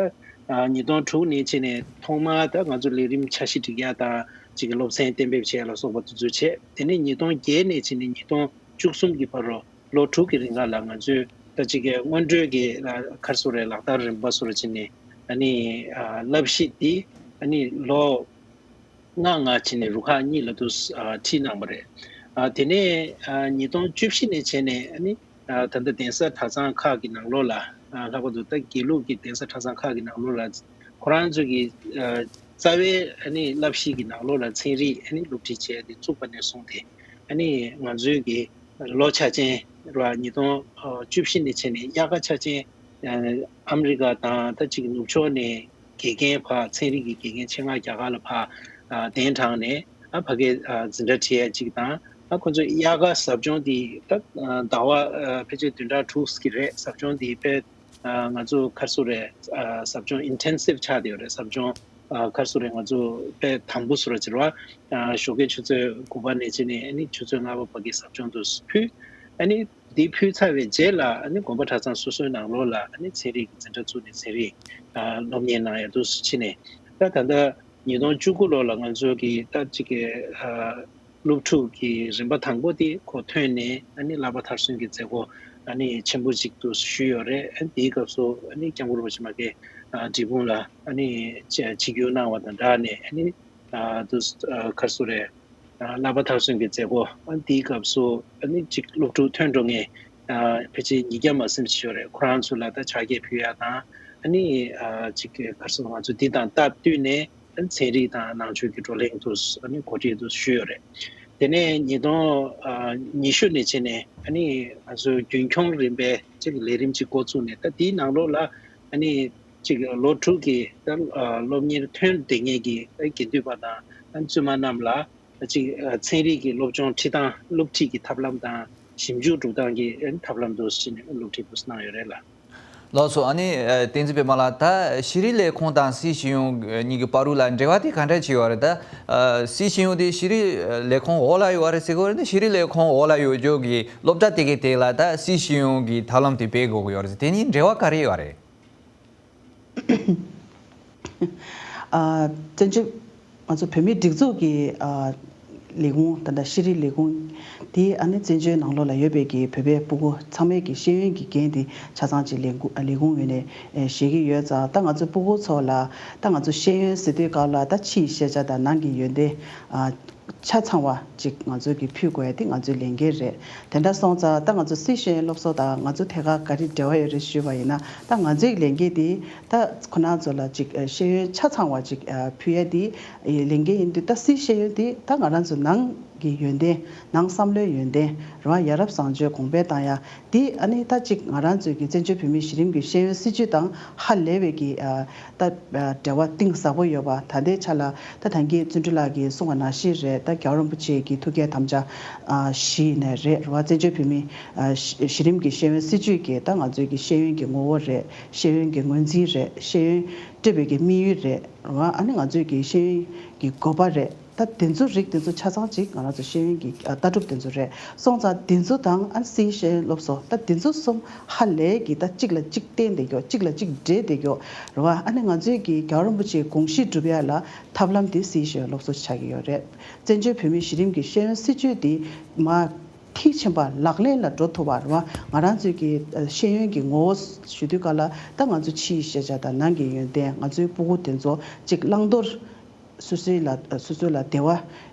ཨ་ཉིས་སྟོང་དྲུག་ནས་བྱས་ནས་ཐོག་མར་ད་ང་ཚོ་ལས་རིམ་འཆར་གཞི་སྒྲིག་ཡ་དང་ཅིག་གི་སློབ་ཚན་གཏན་འབེབས་བྱས་ལ་སོགས་པ་དེ་ཚོ་བྱས། དེ་ནས་ཉིས་སྟོང་བརྒྱད་ནས་བྱས་ནས་ཉིས་སྟོང་བཅུ་གསུམ་གྱི་བར་རུ་ལོ་དྲུག་གི་རིང་ལ་ང་ཚོས་ད་ཅིག་གི་སྔོན་འགྲོའི་གི་ཨ་ག་རེ་ཟེར་རེད། ལག་བསྟར་རིམ་པ་བཟོ་འདྲ་བྱས་ནས་ཨ་ནི་ཨ་བསླབ་གཞི་འདི་ཨ་ནི་ལོ་ལྔ་ལྔ་བྱས་ནས་རུ་ཁག་གཉིས་ལ་དུ་ཨ་ཁྲིད་གནང་བ་རེད། ཨ་དེ་ནས་ཨ་ཉིས་སྟོང་བཅུ་བཞི་ནས་བྱས་ནས་ཨ་ནི་ཨ་ད་ལྟ་གདན་ས་གྲྭ་ཚང་ཁག་གི་ནང་ལོགས་ལ་ཨ་ལྷག་པར་དུ་ད་དགེ་ལུགས་ཀྱི་གདན་ས་གྲྭ་ཚང་ཁག་གི་ནང་ལོགས་ལ་ཁོ་རང་ཚོ་གི་ཨ་རྩ་བའི་ཨ་ནི་བསླབ་གཞི་གི་ནང་ལོགས་ལ་ཚན་རིག་ཨ་ནི་སློབ་ཁྲིད་བྱས་ཏེ་བཙུགས་པ་ནས་བཟུང་སྟེ་ཨ་ནི་ང་ཚོའི་གི་ལོ་འཆར་ཅན་ར་ཉིས་སྟོང་བཅུ་བཞི་ནས་བྱས་ནས་དབྱར་ཁ་འཆར་ཅན་ཨ་ཨ་མི་རི་ཀ་དང་ད་ཅིག་ནུབ་ཕྱོགས་ནས་དགེ་རྒན་ཕར་ཚན་རིག་གི་དགེ་རྒན་ཆེད་མངགས་རྒྱ་གར་ལ་ཕར་ གདན་དྲངས་ནས་ཨ་ཕ་གིར་འཛིན་གྲྭ་ཁྲིད་ཡ་གཅིག་དང་ཨ་ཁོ་ཚོ་དབྱར་ཁ་ཟབ་སྦྱོང་དེ་ད་ཟླ་བ་ཕལ་ཆེར་བདུན་ཕྲག་དྲུག་གི་རེད། ཟབ་སྦྱོང་དེ་དཔེ་ང་ཚོ་ག་རེ་ཟེར་དགོས་རེད། ཟབ་སྦྱོང་ཨིན་ཊེན་སིབ་ཆགས་བསྡད་ཡོད་རེད། ཟབ་སྦྱོང་ག་རེ་ཟེར་དགོས་རེད། ང་ཚོ་དཔེ་དམ་པོ་བཟོ་འདྲ་བྱེད་རོགས། ཞོགས་ཀའི་ཆུ་ཚོད་དགུ་པ་ནས་བྱས་ནས་ཨ་ནི་ཆུ་ཚོད་ལྔ་པ་བར་གྱི་ཟབ་སྦྱོང་དུ་ཕུལ། ཨ་ནི་འདི་ཕུལ་ཚར་བའི་རྗེས་ལ་ཨ་ནི་དགོན་པ་གྲྭ་ཚང་སོ་སོའི་ནང་ལོགས་ལ་ཨ་ནི་ཚན་རིག་གི་འཛིན་གྲྭ་བཙུགས་ནས་ཚན་རིག་སློབ་གཉེར་གནང་ཡ་དུ་ཕྱིན་ནས། ད་ད་ལྟ་ཉིས་སྟོང་བཅུ་དགུ་ལོ་ལ་ང་ཚོ་གི་ད་ཅིག་གི་སློབ་ཕྲུག་གི་རིམ་པ་དང་པོ་དེ་ཁོ་ཐོན་ནས་ཨ་ནི་བསླབ་པ་མཐར་སོན་གྱི་མཛད་སྒོ་ཨ་ནི་ཆེན་པོ་ཅིག་ཏུ་ཞུས་ཡོད་རེད། ཨ་ནི་དེའི་སྐབས་སུ་ཨ་ནི་སྐྱབས་མགོན་རིན་པོ་ཆེ་མ་གི་འབྲས་སྤུངས་ལ་ཨ་ནི་ཆིབས་བསྒྱུར་གནང་བ་དང་སྦྲགས་ནས་ཨ་ནི་དུ་ག་རེ་ཟེར་དགོས་རེད། བསླབ་པ་མཐར་སོན་གྱི་མཛད་སྒོ་ཨ་ནི་དེའི་སྐབས་སུ་ཨ་ནི་ཅིག་སློབ་ཕྲུག་ཐོན་འགྲོ་མཁན་ཕལ་ཆེར་ཉིས་བརྒྱ་མ་ཟིན་ཅིག་ཡོད་རེད། ཁོ་རང་ཚོ་ལ་ད་ཕྱག་འཁྱེར་ཕུལ་ཡ་དང་ཨ་ནི་ཅིག་ག་རེ་ཟེར་དགོས་རེད། ང་ཚོ་འདི་དང་སྟབས་བསྟུན་ནས། ཚན་རིག་དང་ནང་ཆོས་ཀྱི་བགྲོ་གླེང་དུ་ཨ་ནི་གོ་སྒྲིག་དུ་ཞུས་ཡོད་རེད། དེ་ནས་ཉིས་སྟོང་ཉི་ཤུ་ནས་བྱས་ནས་ཨ་ནི་ང་ཚོའི་རྒྱུན་འཁྱོངས་རིམ་པའི་ཅིག་ལས་རིམ་ཅིག་འགོ་བཙུགས་ནས། ད་དེའི་ནང་ལོགས་ལ་ཨ་ནི་ཅིག་ལོ་དྲུག་གི་ད་སློབ་གཉེར་ཐོན་བསྡད་མཁན་གྱི་དགེ་འདུན་པ་དང་བཙུན་མ་རྣམས་ལ་ཅིག་ཚན་རིག་གི་སློབ་སྦྱོང་ཁྲིད་སྟངས། སློབ་ཁྲིད་ཀྱི་ཐབས་ལམ་དང་ཞིབ་འཇུག་སྒྲུབ་སྟངས་ཀྱི་ཐབས་ལམ་དུ་ཕྱིན་ནས་སློབ་ཁྲིད་དུ་གནང་ཡོད་རེད་ལ། ལགས་སོ། ཨ་ནི་བསྟན་འཛིན་པད་མ་ལགས། ད་ཤེས་རིག་ལས་ཁུངས་དང་སྲིད་ཤེས་ཡོན་གཉིས་ཀྱི་བར་དུ་ལ་འབྲེལ་བ་དེ་ག་འདྲ་ཅིག་ཡོད་རེད། ད་སྲིད་ཤེས་ཡོན་དེ་ཤེས་རིག་ལས་ཁུངས་འོག་ལ་ཡོད་རེད་ཟེར་གྱི་ཡོད་རེད། ཤེས་རིག་ལས་ཁུངས་འོག་ལ་ཡོད་རྒྱུ་གི་སློབ་གྲྭ་དེ་གའི་དེ་ལ་ད་སྲིད་ཤེས་ཡོན་གྱི་ཐབས་ལམ་དེ་སྤེལ་དགོས་ཀྱི་ཡོད་རེད་ཟེར། དེ་གཉིས་འབྲེལ་བ་ག་རེ་ཡོད་རེད། ཨ། བཙན་བྱོལ་ང་ཚོ་བོད་མིའི་སྒྲིག་འཛུགས་ཀྱི་ཨ་ལས་ཁུངས། ད་ལྟ་ཤེས་རིག་ལས་ཁུངས་དེ་ཨ་ནི་བཙན་བྱོལ་ནང་ལོགས་ལ་ཡོད་པའི་གི་བོད་པའི་སྤུ་གུ་ཚང་མས་ཀྱི་ཤེས་ཡོན་གྱི་འགན་དེ་ཆ་ཚང་ཅིག་ལས་ཁུངས་ལས་ཁུངས་ངོས་ནས་བཞེས་ཀྱི་ཡོད་ཙང་། ད་ང་ཚོ་སྤུ་གུ་ཚོ་ལ་ད་ང་ཚོ་ཤེས་ཡོན་ཟེར་དུས་སྐབས་ལ་ད་ཕྱིའི་ཤེས་བྱ་དང་ནང་གི་ཡོན་ཏན་ཨ་ཆ་ཚང་བ་ཅིག་ང་ཚོས་ཀྱི་ཕུལ་དགོས་ཡ་དེ་ང་ཚོའི་ལས་འགན་རེད། དེ་འདྲ་སོང་ཙང་ད་ང་ཚོ་སྲིད་ཤེས་ཡོན་སློབ་གསོ་དང་ང་ཚོ་ཐད་ཀར་ག་རེ་འབྲེལ་བ་ཡོད་རེད་ཞུས་པ་ཡིན་ན། ད་ང་ཚོའི་ལས་འགན་དེ་ད་ཁོ་རང་ཚོ་ལ་ཅིག་ཤེས་ཡོན་ཆ་ཚང་བ་ཅིག་ཕུལ་ཡ་དེ་ལས་འགན་ཡིན་དུས། ད་སྲིད་ཤེས་ཡོན་དེ་ད་ང་རང་ཚོ་ནང་གི་ཡོན་ཏན། ནང་བསམ་བློའི་ཡོན་ཏན་རེད་བ། ཡ་རབས་བཟང་སྤྱོད་གོང་འཕེལ་བཏང་ཡ་དེ་ཨ་ནི་ད་ཅིག་ང་རང་ཚོའི་གི་བཙན་བྱོལ་བོད་མིའི་གཞི་རིམ་གྱི་ཤེས་ཡོན་སྲིད་བྱུས་དང་ཧ་ལས་པའི་གི་ད་འབྲེལ་བ་གཏིང་ཟབ་པོ་ཡོད་པ། ད་ལྟའི་ཆ་ལ་ད་ད་གིན་བརྩོན་འགྲུས་ལགས་ཀྱིས་གསུངས་པ་ནང་བཞིན་རེད། ད་རྒྱལ་བ་རིན་པོ་ཆེ་གི་ཐུགས་བསྐྱེད་དམ་བཅའ་ཨ་བཞི་ནས་རེད་བ། བཙན་བྱོལ་བོད་མིའི་ཨ་གཞི་གཞི་རིམ་གྱི་ཤེས་ཡོན་སྲིད་བྱུས་ཀྱི་ད་ང་ཚོའི་གི་ཤེས་ཡོན་གྱི་ངོ་བོ་རེད། ཤེས་ཡོན་གྱི་ངོས་འཛིན་རེད། ཤེས་ཡོན་སྤྲོད་པའི་གི་དམིགས་ཡུལ་རེད་བ། ཨ་ནི་ང་ཚོའི་གི་ཤེས་ཡོན་གྱི་དགོས་པ་རེད། ད་དེ་ཚོ་རིགས་དེ་ཚོ་ཆ་ཚང་ཅིག་ང་རང་ཚོ་ཤེས་ཡོན་གྱི་ཨ་ལྟ་གྲུབ་དེ་ཚོ་རེད། སོང་ཙང་དེ་ཚོ་དང་ཨ་སྲིད་ཤེས་ཡོན་སློབ་གསོ། ད་དེ་ཚོ་གསུམ་ཧ་ལས་ཀྱི་ད་གཅིག་ལ་གཅིག་བརྟེན་བསྡད་ཀྱོག་གཅིག་ལ་གཅིག་འབྲེལ་བསྡད་ཀྱོག་རེད་བ། ཨ་ནི་ང་ཚོའི་གི་རྒྱལ་བ་རིན་པོ་ཆེའི་དགོངས་གཞི་སྒྲུབ་ཡ་ལ་ཐབས་ལམ་དེ་སྲིད་ཤེས་ཡོན་སློབ་གསོ་ཆགས་ཀྱི་ཡོད་རེད། བཙན་བྱོལ་བོད་མིའི་གཞི་རིམ་གྱི་ཤེས་ཡོན་སྲིད་བྱུས་དེ་མ་མཐིལ་ཕྱིན་པ་ལག་ལེན་ལ་འགྲོ་ཐུབ་པ་རེད་བ། ང་རང་ཚོའི་གི་ཤེས་ཡོན་གྱི་ངོ་བོ་ཞུ་དུས་སྐབས་ལ་ད་ང་ཚོ་ཕྱིའི་ཤེས་བྱ་དང་ནང་གི་ཡོན་ཏན། ང་ཚོའི་སྤུ་གུ་དེ་ཚོ་གཅིག་བླང་དོར། སོ་སོའི་ལ་སོ་སོའི་ལ་བདེ་བ་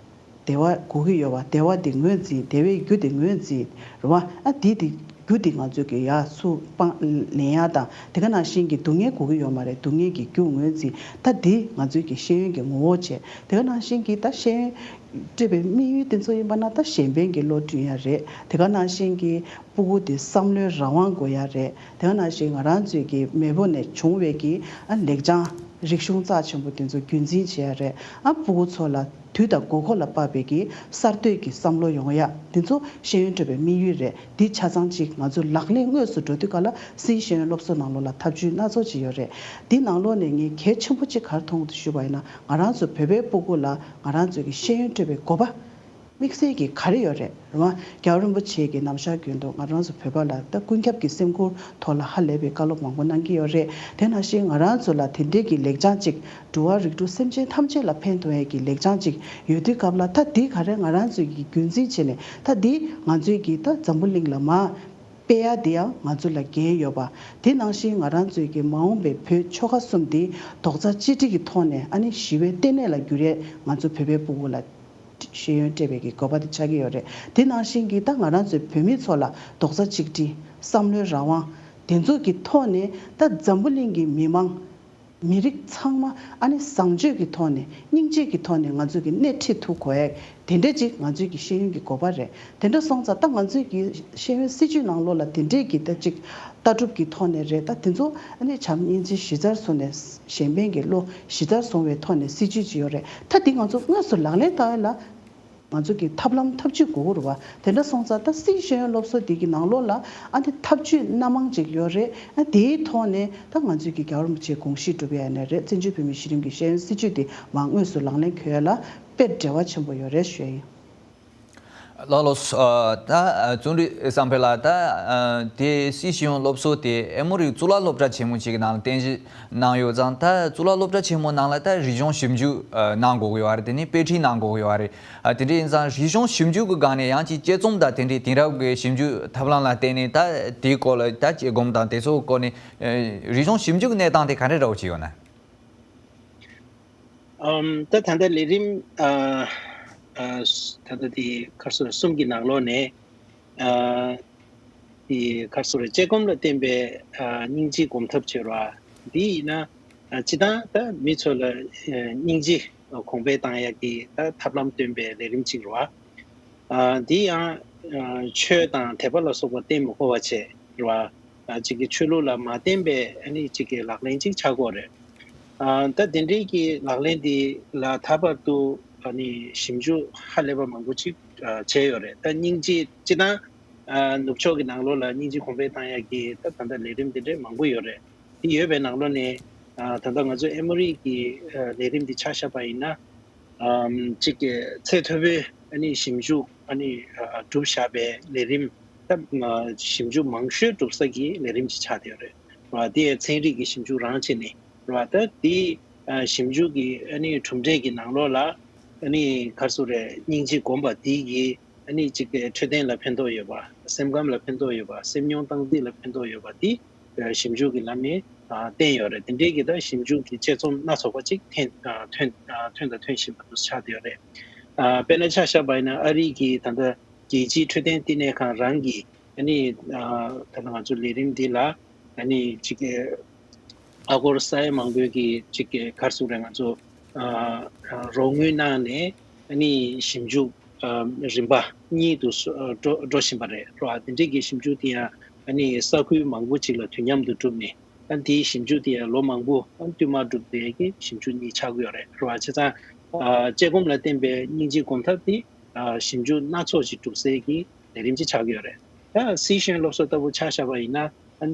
བདེ་བ་དགོས་ཀྱི་ཡོད་པ། བདེ་བ་དེ་ངོས་འཛིན། བདེ་བའི་རྒྱུ་དེ་ངོས་འཛིན་རེད་བ། ཨ་དེ་དེ་རྒྱུ་དེ་ང་ཚོས་ཀྱི་ཡར་ཚུར་སྤང་ལེན་ཡ་དང་། དེ་ག་ནང་བཞིན་གྱི་སྡུག་བསྔལ་དགོས་ཀྱི་ཡོད་མ་རེད། སྡུག་བསྔལ་གྱི་རྒྱུ་ངོས་འཛིན། ད་དེ་ང་ཚོའི་གི་ཤེས་ཡོན་གྱི་ངོ་བོ་བྱས། དེ་ག་ནང་བཞིན་གྱི་ད་ཤེས་ཡོན་སྤྲོད་པའི་དམིགས་ཡུལ་དེ་ཚོ་ཡིན་པ་ན་ད་གཞན་ཕན་གྱི་བློ་བསྐྲུན་ཡ་རེད། དེ་ག་ནང་བཞིན་གྱི་སྤུ་གུ་དེ་བསམ་བློའི་རང་དབང་དགོས་ཡ་རེད། དེ་ག་ནང་བཞིན་ང་རང་ཚོའི་གི་མེས་པོ་ནས་བྱུང་བའི་གི་ཨ་ལེགས་བྱང་རིག་གཞུང་རྩ་ཆེན་པོ་དེ་ཚོ་རྒྱུན་འཛིན་བྱེད་ཡ་རེད། ཨ་སྤུ་གུ་ཚོ་ལ་དུས་དང་དགོས་མཁོ་ལ་དཔག་པའི་གི་གསར་གཏོད་ཀྱི་བསམ་བློ་ཡོང་ཡ་དེ་ཚོ་ཤེས་ཡོན་སྤྲོད་པའི་དམིགས་ཡུལ་རེད། འདི་ཆ་ཚང་གཅིག་ང་ཚོ་ལག་ལེན་དངོས་སུ་འགྲོ་དུས་སྐབས་ལ་སྲིད་ཤེས་ཡོན་སློབ་གསོ་ནང་ལོགས་ལ་ཐབས་ཇུས་སྣ་ཚོགས་ཅིག་ཡོད་རེད། འདི་ནང་ལོགས་ནས་ངས་གལ་ཆེན་པོ་གཅིག་ག་རེ་མཐོང་གི་འདུག་ཞུས་པ་ཡིན་ན། ང་རང་ཚོ་བོད་པའི་སྤུ་གུ་ལ་ང་རང་ཚོའི་གི་ཤེས་ཡོན་སྤྲོད་པའི་དགོས་པ་དམིགས་བསལ་གྱི་ག་རེ་ཡོད་རེད། རེད་བ། རྒྱལ་བ་རིན་པོ་ཆེ་གི་ནམ་ཞག་རྒྱུན་དུ་ང་རང་ཚོ་བོད་པ་ལ་ད་ཀུན་ཁྱབ་ཀྱི་སེམས་ཁུར་ཐོག་ལ་ཧ་ལས་པའི་བཀའ་སློབ་མང་པོ་གནང་གི་ཡོད་རེད། དེ་ནང་བཞིན་ང་རང་ཚོ་ལ་དེ་འདྲའི་གི་ལེགས་བྱང་ཅིག་འགྲོ་བ་རིགས་དྲུག་སེམས་ཅན་ཐམས་ཅད་ལ་ཕན་ཐོགས་ཡས་ཀྱི་ལེགས་བྱང་ཅིག་ཡོད་དུས་སྐབས་ལ། ད་འདི་ག་རེ་ང་རང་ཚོས་ཀྱི་རྒྱུན་འཛིན་བྱས་ནས། ད་འདི་ང་ཚོས་ཀྱི་ད་འཛམ་བུ་གླིང་ལ་མར་སྤེལ་ཡ་དེ་ཡང་ང་ཚོ་ལ་འགན་ཡོད་པ། དེ་ནང་བཞིན་ང་རང་ཚོས་ཀྱི་མ་འོངས་པའི་བོད་ཆོལ་ཁ་གསུམ་འདི་རྡོག་རྩ་གཅིག་སྒྲིལ་གྱི་ཐོག་ནས་ཨ་ནི་ཞི་བའི་ལྟེ་གནས་ལ་འགྱུར་ཡས་ང་ཚོ་བོད་པའི་སྤུ་གུ་ལ་ཤེས་ཡོན་སྤྲད་པའི་གི་དགོས་པ་དེ་ཆགས་ཀྱི་ཡོད་རེད། དེ་ནང་བཞིན་གྱི་ད་ང་རང་ཚོའི་བོད་མི་ཚོ་ལ་རྡོག་རྩ་གཅིག་སྒྲིལ། བསམ་བློའི་རང་དབང་། དེ་ཚོ་གི་ཐོག་ནས་ད་འཛམ་བུ་གླིང་གི་མི་མང་ མི་རིགས་ཚང་མ་ཨ་ནི་བཟང་སྤྱོད་ཀྱི་ཐོག་ནས་སྙིང་རྗེ་གི་ཐོག་ནས་ང་ཚོ་གི་སྣེ་ཁྲིད་ཐུབ་དགོས་ཡ། དེ་འདྲ་ཅིག་ང་ཚོའི་གི་ཤེས་ཡོན་གྱི་དགོས་པ་རེད། དེ་འདྲ་སོང་ཙང་ད་ང་ཚོའི་གི་ཤེས་ཡོན་སྲིད་བྱུས་ནང་ལོགས་ལ་དེ་འདྲས་ཀྱི་ད་ཅིག་ལྟ་གྲུབ་ཀྱི་ཐོག་ནས་རེད། ད་དེ་ཚོ་ཨ་ནི་བྱམས་སྙིང་རྗེ་གཞི་རྩར་བཟུང་ནས་གཞན་ཕན་གྱི་བློ་གཞི་རྩར་བཟུང་བའི་ཐོག་ནས་སྲིད་བྱུས་ཅིག་ཡོད་རེད། ད་དེ་ང་ཚོ་དངོས་སུ་ལག་ལེན་བསྟར་ཡ་ལ་ང་ཚོ་གི་ཐབས་ལམ་ཐབས་ཇུས་དགོས་ཀྱི་རེད་བ། དེ་འདྲ་སོང་ཙང་ད་སྲིད་ཤེས་ཡོན་སློབ་གསོ་འདི་གི་ནང་ལོགས་ལ་ཨ་ནི་ཐབས་ཇུས་སྣ་མང་ཅིག་ཡོད་རེད། ཨ་དེའི་ཐོག་ནས་ད་ང་ཚོས་ཀྱི་རྒྱལ་བ་རིན་པོ་ཆེའི་དགོངས་གཞི་སྒྲུབ་ཡ་ནས་རེད། བཙན་བྱོལ་བོད་མིའི་གཞི་རིམ་གྱི་ཤེས་ཡོན་སྲིད་བྱུས་འདི་མར་དངོས་སུ་ལག་ལེན་འཁེལ་ཡ་ལ་དཔེ་འབྲེལ་བ་ཆེན་པོ་ཡོད་རེད་ཞུ་ཡ་ཡིན། ལགས་ལགས་སོ། ད་བརྩོན་འགྲུས་བསམ་འཕེལ་ལགས། ད་དེ་སྲིད་ཤེས་ཡོན་སློབ་གསོ་དེ་ཨེ་མོ་རི་གཙུག་ལག་སློབ་གྲྭ་ཆེན་མོ་ཞིག་གི་ནང་ལ་རྟེན་གཞི་གནང་ཡོད་ཙང་། ད་གཙུག་ལག་སློབ་གྲྭ་ཆེན་མོ་ནང་ལ་ད་རིག་གཞུང་ཞིབ་འཇུག་གནང་དགོས་ཀྱི་ཡོད་རེད། དེ་ནས་དཔེ་ཁྲིད་གནང་དགོས་ཀྱི་ཡོད་རེད། ཨ་དེ་འདྲ་ཡིན་ཙང་རིག་གཞུང་ཞིབ་འཇུག་གི་སྒང་ནས་ཡང་ཅིག་དཔྱད་རྩོམ་དང་དེ་འདྲའི་དེང་རབས་ཀྱི་ཞིབ་འཇུག་ཐབས་ལམ་ལ་བརྟེན་ནས་ད་དེའི་སྐོར་ལ་ད་དཔྱད་སྒོམ་དང་དེ་ཚོའི་སྐོར་ནས་ཨ་རིག་གཞུང་ཞིབ་འཇུག་གི་གནས་སྟངས་དེ་ག་འདྲ་འདྲ་བོ་ཅིག་ཡོད་ན། ཨམ། ད་ད་ལྟ་ལས་རིམ་ཨ་ཨ་ད་ལྟ་དེ་ཁར་སོ་གསུམ་གྱི་ནང་ལོགས་ནས་ཨ་དེ་ཁར་སོ་རེ་དཔྱད་སྒོམ་ལ་བརྟེན་པའི་ཨ་སྙིང་རྗེ་སྒོམ་ཐབས་བྱེད་ར། འདི་ཡིན་ན་ཨ་སྤྱི་བཏང་ད་མི་ཚོ་ལ་ཨ་སྙིང་རྗེ་གོང་འཕེལ་བཏང་ཡག་གི་ད་ཐབས་ལམ་སྟོན་པའི་ལས་རིམ་ཅིག་རེད་བ། ཨ་འདི་ཡང་ཨ་ཆོས་དང་དད་པ་ལ་སོགས་པ་བསྟེན་མི་དགོས་པ་བྱས་རེད་བ། ཨ་གཅིག་གི་ཆོས་ལུགས་ལ་མ་བརྟེན་པའི་ཨ་ནི་གཅིག་གི་ལག་ལེན་ཅིག་ཆགས་ཀྱི་ཡོད་རེད། ཨ་ད་དེ་འདྲའི་གི་ལག་ལེན་འདི་ལ་ད་བར་དུ་ཨ་ནི་ཞིབ་འཇུག་ཧ་ལས་པ་མང་པོ་ཅིག་ཨ་བྱས་ཡོད་རེད། ད་སྙིང་རྗེ་སྤྱི་བཏང་ཨ་ནུབ་ཕྱོགས་ཀྱི་ནང་ལོགས་ལ་སྙིང་རྗེ་གོང་འཕེལ་བཏང་ཡག་གི་ད་ད་ལྟ་ལས་རིམ་དེ་འདྲའི་མང་པོ་ཡོད་རེད། དེ་ཡོད་པའི་ནང་ལོགས་ནས་ཨ་ད་ལྟ་ང་ཚོ་ཨེ་མོ་རི་གི་ཨ་ལས་རིམ་འདི་ཆ་བཞག་པ་ཡིན་ན། ཨམ་གཅིག་གི་ཚད་མཐོ་པོའི་ཨ་ནི་ཞིབ་འཇུག་ཨ་ནི་ཨ་གྲུབ་བཞག་པའི་ལས་རིམ་ད་ཨ་ཞིབ་འཇུག་མང་ཤོས་གྲུབ་ས་གི་ལས་རིམ་ཅིག་ཆགས་བསྡད་ཡོད་རེད་བ། དེ་ཡང་ཚན་རིག་གི་ཞིབ་འཇུག་རང་བྱས་ནས་རེད་བ། ད་དེ་ཨ་ཞིབ་འཇུག་གི་ཨ་ནི་གྲུབ་འབྲས་ཀྱི་ནང་ལོགས་ལ་ཨ་ནི་ག་རེ་ཟེར་དགོས་རེད། སྙིང་རྗེ་སྒོམ་པ་དེ་གི་ཨ་ནི་གཅིག་གི་འཕྲོད་བསྟེན་ལ་ཕན་ཐོགས་ཡོད་པ། སེམས་ཁམས་ལ་ཕན་ཐོགས་ཡོད་པ། སེམས་མྱོང་སྟངས་འཛིན་ལ་ཕན་ཐོགས་ཡོད་པ་དེ་ཞིབ་འཇུག་གི་ལམ་ནས་བསྟན་ཡོད་རེད། དེ་འདྲའི་གི་ད་ཞིབ་འཇུག་གི་དཔྱད་རྩོམ་སྣ་ཚོགས་པ་ཅིག་ཐོན་ཐོན་ཐོན་དང་ཐོན་བཞིན་པ་འདུག་ཆགས་བསྡད་ཡོད་རེད། དཔེར་ན་ཆ་བཞག་པ་ཡིན་ན་ཨ་རི་གི་ད་ལྟ་རྒྱལ་སྤྱིའི་འཕྲོད་བསྟེན་བསྟི་གནས་ཁང་རང་གི་ཨ་ནི་ད་ལྟ་ང་ཚོ་ལས་རིམ་འདི་ལ་ཨ་ནི་གཅིག་གི་ཨ་སྒོར་ས་ཡ་མང་པོའི་གི་གཅིག་གི་ག་རེ་ཟེར་དགོས་རེད། ང་ཚོ་རོགས་དངུལ་གནང་ནས་ཨ་ནི་ཞིབ་འཇུག་རིམ་པ་གཉིས་དུ་འགྲོ་འགྲོ་བཞིན་པ་རེད་རོ། དེ་འདྲའི་གི་ཞིབ་འཇུག་དེ་ཡང་ཨ་ནི་ས་ཁུལ་མང་པོ་ཅིག་ལ་དུས་མཉམ་དུ་བསྒྲུབས་ནས། ཨ་དེའི་ཞིབ་འཇུག་དེ་ཡང་ལོ་མང་པོ་ཨ་བསྟུད་མར་བསྒྲུབས་བསྡད་ཀྱི་ཞིབ་འཇུག་གཉིས་ཆགས་ཀྱི་ཡོད་རེད་རོ། བྱས་ཙང་དཔྱད་སྒོམ་ལ་བརྟེན་པའི་སྙིང་རྗེ་སྒོམ་ཐབས་དེ་ཞིབ་འཇུག་སྣ་ཚོགས་ཤིག་གྲུབ་སའི་གི་ལས་རིམ་ཅིག་ཆགས་ཀྱི་ཡོད་རེད། ད་སྲིད་ཤེས་ཡོན་སློབ་གསོ་ལྟ་བུ་ཆ་བཞག་པ་ཡིན་ན། ཨ་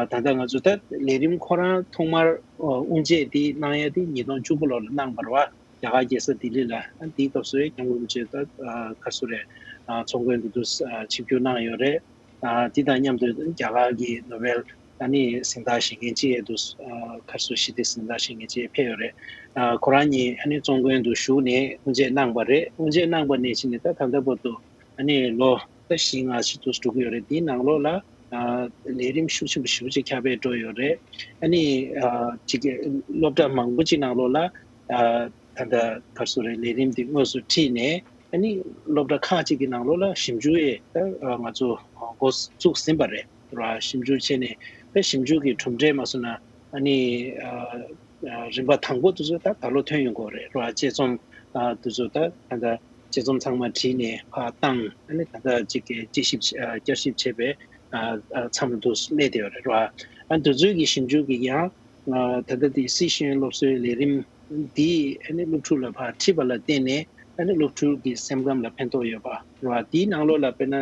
ད་ལྟ་ང་ཚོ་ད་ལས་རིམ་ཁོ་རང་ཐོག་མར་དབུ་འབྱེད་དེ་གནང་ཡ་དེ་ཉིས་སྟོང་བཅུ་དགུ་ལོ་ལ་གནང་བ་རེད་བ། རྒྱ་གར་རྒྱལ་ས་ལྡི་ལི་ལ། ཨ་དེའི་སྐབས་སུ་སྐྱབས་མགོན་རིན་པོ་ཆེ་ད་ཨ་ག་རེ་ཟེར་དགོས་རེད། ཨ་ཚོགས་མགོན་དུ་དུ་ཨ་ཆིབས་བསྒྱུར་གནང་ཡོད་རེད། ཨ་དེ་དང་མཉམ་དུ་རྒྱ་གར་གྱི་ནོ་བེལ་ཨ་ནི་གཟེངས་རྟགས་བཞེས་མཁན་ཅིག་ཡང་དུ་ཨ་ག་རེ་ཟེར་ཞི་བདེ་གཟེངས་རྟགས་བཞེས་མཁན་ཅིག་ཡང་ཕེབས་ཡོད་རེད། ཨ་ཁོ་རང་གཉིས་ཨ་ནི་ཚོགས་མགོན་དུ་བཞུགས་ནས་དབུ་འབྱེད་གནང་བ་རེད། དབུ་འབྱེད་གནང་བ་ནས་བྱས་ནས་ད་ད་ལྟ་བར་དུ་ཨ་ནི་ལོ་ད་བཞི་ལྔ་ཞིག་ཏུ་འགྲོ་གི་ཡོད་རེད། དེའི་ནང་ལོགས་ལ་ཨ་ལས་རིམ་ཤུགས་ཆེན་པོ་ཞེ་པོ་ཅིག་ཁྱབ་སྤེལ་འགྲོ་ཡོད་རེད། ཨ་ནི་ཨ་ཅིག་སློབ་གྲྭ་མང་པོ་ཅིག་ནང་ལོགས་ལ་ཨ་ད་ལྟ་ག་རེ་ཟེར་དགོས་རེད། ལས་རིམ་འདི་དངོས་སུ་ཁྲིད་ནས། ཨ་ནི་སློབ་གྲྭ་ཁག་ཅིག་གི་ནང་ལོགས་ལ་ཞིབ་འཇུག་ཡས་ད་ང་ཚོ་འགོ་བཙུགས་ཟིན་པ་རེད་ར། ཞིབ་འཇུག་བྱས་ནས་ད་ཞིབ་འཇུག་གི་གྲུབ་འབྲས་མ་སོང་ན་ཨ་ནི་ཨ་ཨ་རིམ་པ་དང་པོ་དེ་ཚོ་ད་ད་ལོ་ཐོན་ཡོང་གི་རེད་ར། དཔྱད་རྩོམ་ཨ་དེ་ཚོ་ད་ད་ལྟ་དཔྱད་རྩོམ་ཚང་མ་བྲིས་ནས་ཕར་བཏང་། ཨ་ནི་ད་ལྟ་ཅིག་གི་དཔྱད་ཞིབ་ཨ་བསྐྱར་ཞིབ་བྱས་པའི་ཨ་ཨ་མཚམས་དུ་སླེབས་བསྡད་ཡོད་རེད་ར། ཨ་དེ་ཚོའི་གི་ཞིབ་འཇུག་གི་ཡང་ཨ་ད་ལྟ་དེ་སྲིད་ཤེས་ཡོན་སློབ་གསོའི་ལས་རིམ་འདིས་ཨ་ནི་སློབ་ཕྲུག་ལ་ཕར་ཁྲིད་པ་ལ་བརྟེན་ནས་ཨ་ནི་སློབ་ཕྲུག་གི་སེམས་ཁམས་ལ་ཕན་ཐོགས་ཡོད་པ་རེད་བ། དེའི་ནང་ལོགས་ལ་དཔེར་ན་ཨ་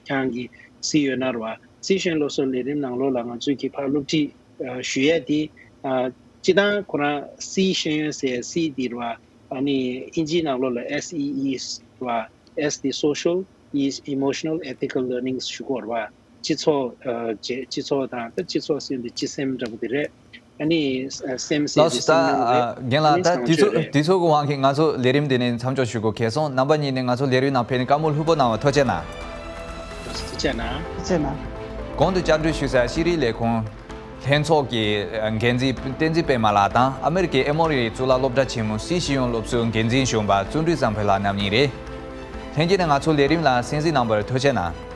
ཁྱེད་རང་གིས་གཟིགས་ཡོད་ན་རེད་བ། སྲིད་ཤེས་ཡོན་སློབ་གསོའི་ལས་རིམ་ནང་ལོགས་ལ་ང་ཚོས་ཀྱིས་ཕར་སློབ་ཁྲིད་ཨ་ཞུ་ཡས་དེ་ཨ་སྤྱིར་བཏང་ཁོ་རང་སྲིད་ཤེས་ཡོན་ཟེར་སྲིད་དེ་རེད་བ། ཨ་ནི་ཨིན་ཇིའི་ནང་ལོགས་ལ་S E E རེད་བ། S དེ་social, E emotional, ethical learnings ཞུ་གི་ཡོད་རེད་བ། སྤྱི་ཚོགས་ཨ་བྱས་སྤྱི་ཚོགས་དང་ད་སྤྱི་ཚོགས་ཟེར་དུས་སྤྱི་སེམས་འདྲ་པོ་དེ་རེད། ཨ་ནི་ཨ་སེམས་ཟེར་ལགས་དུས་སོ། ད་སེམས་མྱོང་རེད། ཨ་རྒན་ལགས། ཨ་ནི་ད་བཟང་དུས་ཚོད་ཚོད་རེད། དུས་ཚོད་ཀྱི་དབང་གིས་ང་ཚོ་ལས་རིམ་འདི་ནས་མཚམས་འཇོག་ཞུ་དགོས་གལ་སོང་། རྣམ་པ་གཉིས་ནས་ང་ཚོ་ལས་རིམ་ནང་ཕེབས་ནས་བཀའ་མོལ་ལྷུག་པོ་གནང་བར་ཐུགས་རྗེ་གནང་། ཐུགས་རྗེ་གནང་། ཐུགས་རྗེ་གནང་། གོང་དུ་བཅར་འདྲི་ཞུས་ས་ཤེས་རིག་ལས་ཁུངས་ལྷན་ཚོགས་ཀྱི་འགན་འཛིན་བསྟན་འཛིན་པད་མ་ལགས་དང་ཨ་མེ་རི་ཀའི་ཨེ་མོ་རི་གཙུག་ལག་སློབ་གྲྭ་ཆེན་མོའི་སྲིད་ཤེས་ཡོན་སློབ་གསོའི་འགན་འཛིན་གཞོན་པ་བརྩོན་འགྲུས་བཟང་འཕེལ་ལགས་རྣམ་གཉིས་རེད། ལྷན་རྒྱས་ནས་ང་ཚོ་ལས་རིམ་ལ་གསན་གཟིགས་གནང་བར་ཐུགས་རྗེ་གནང་།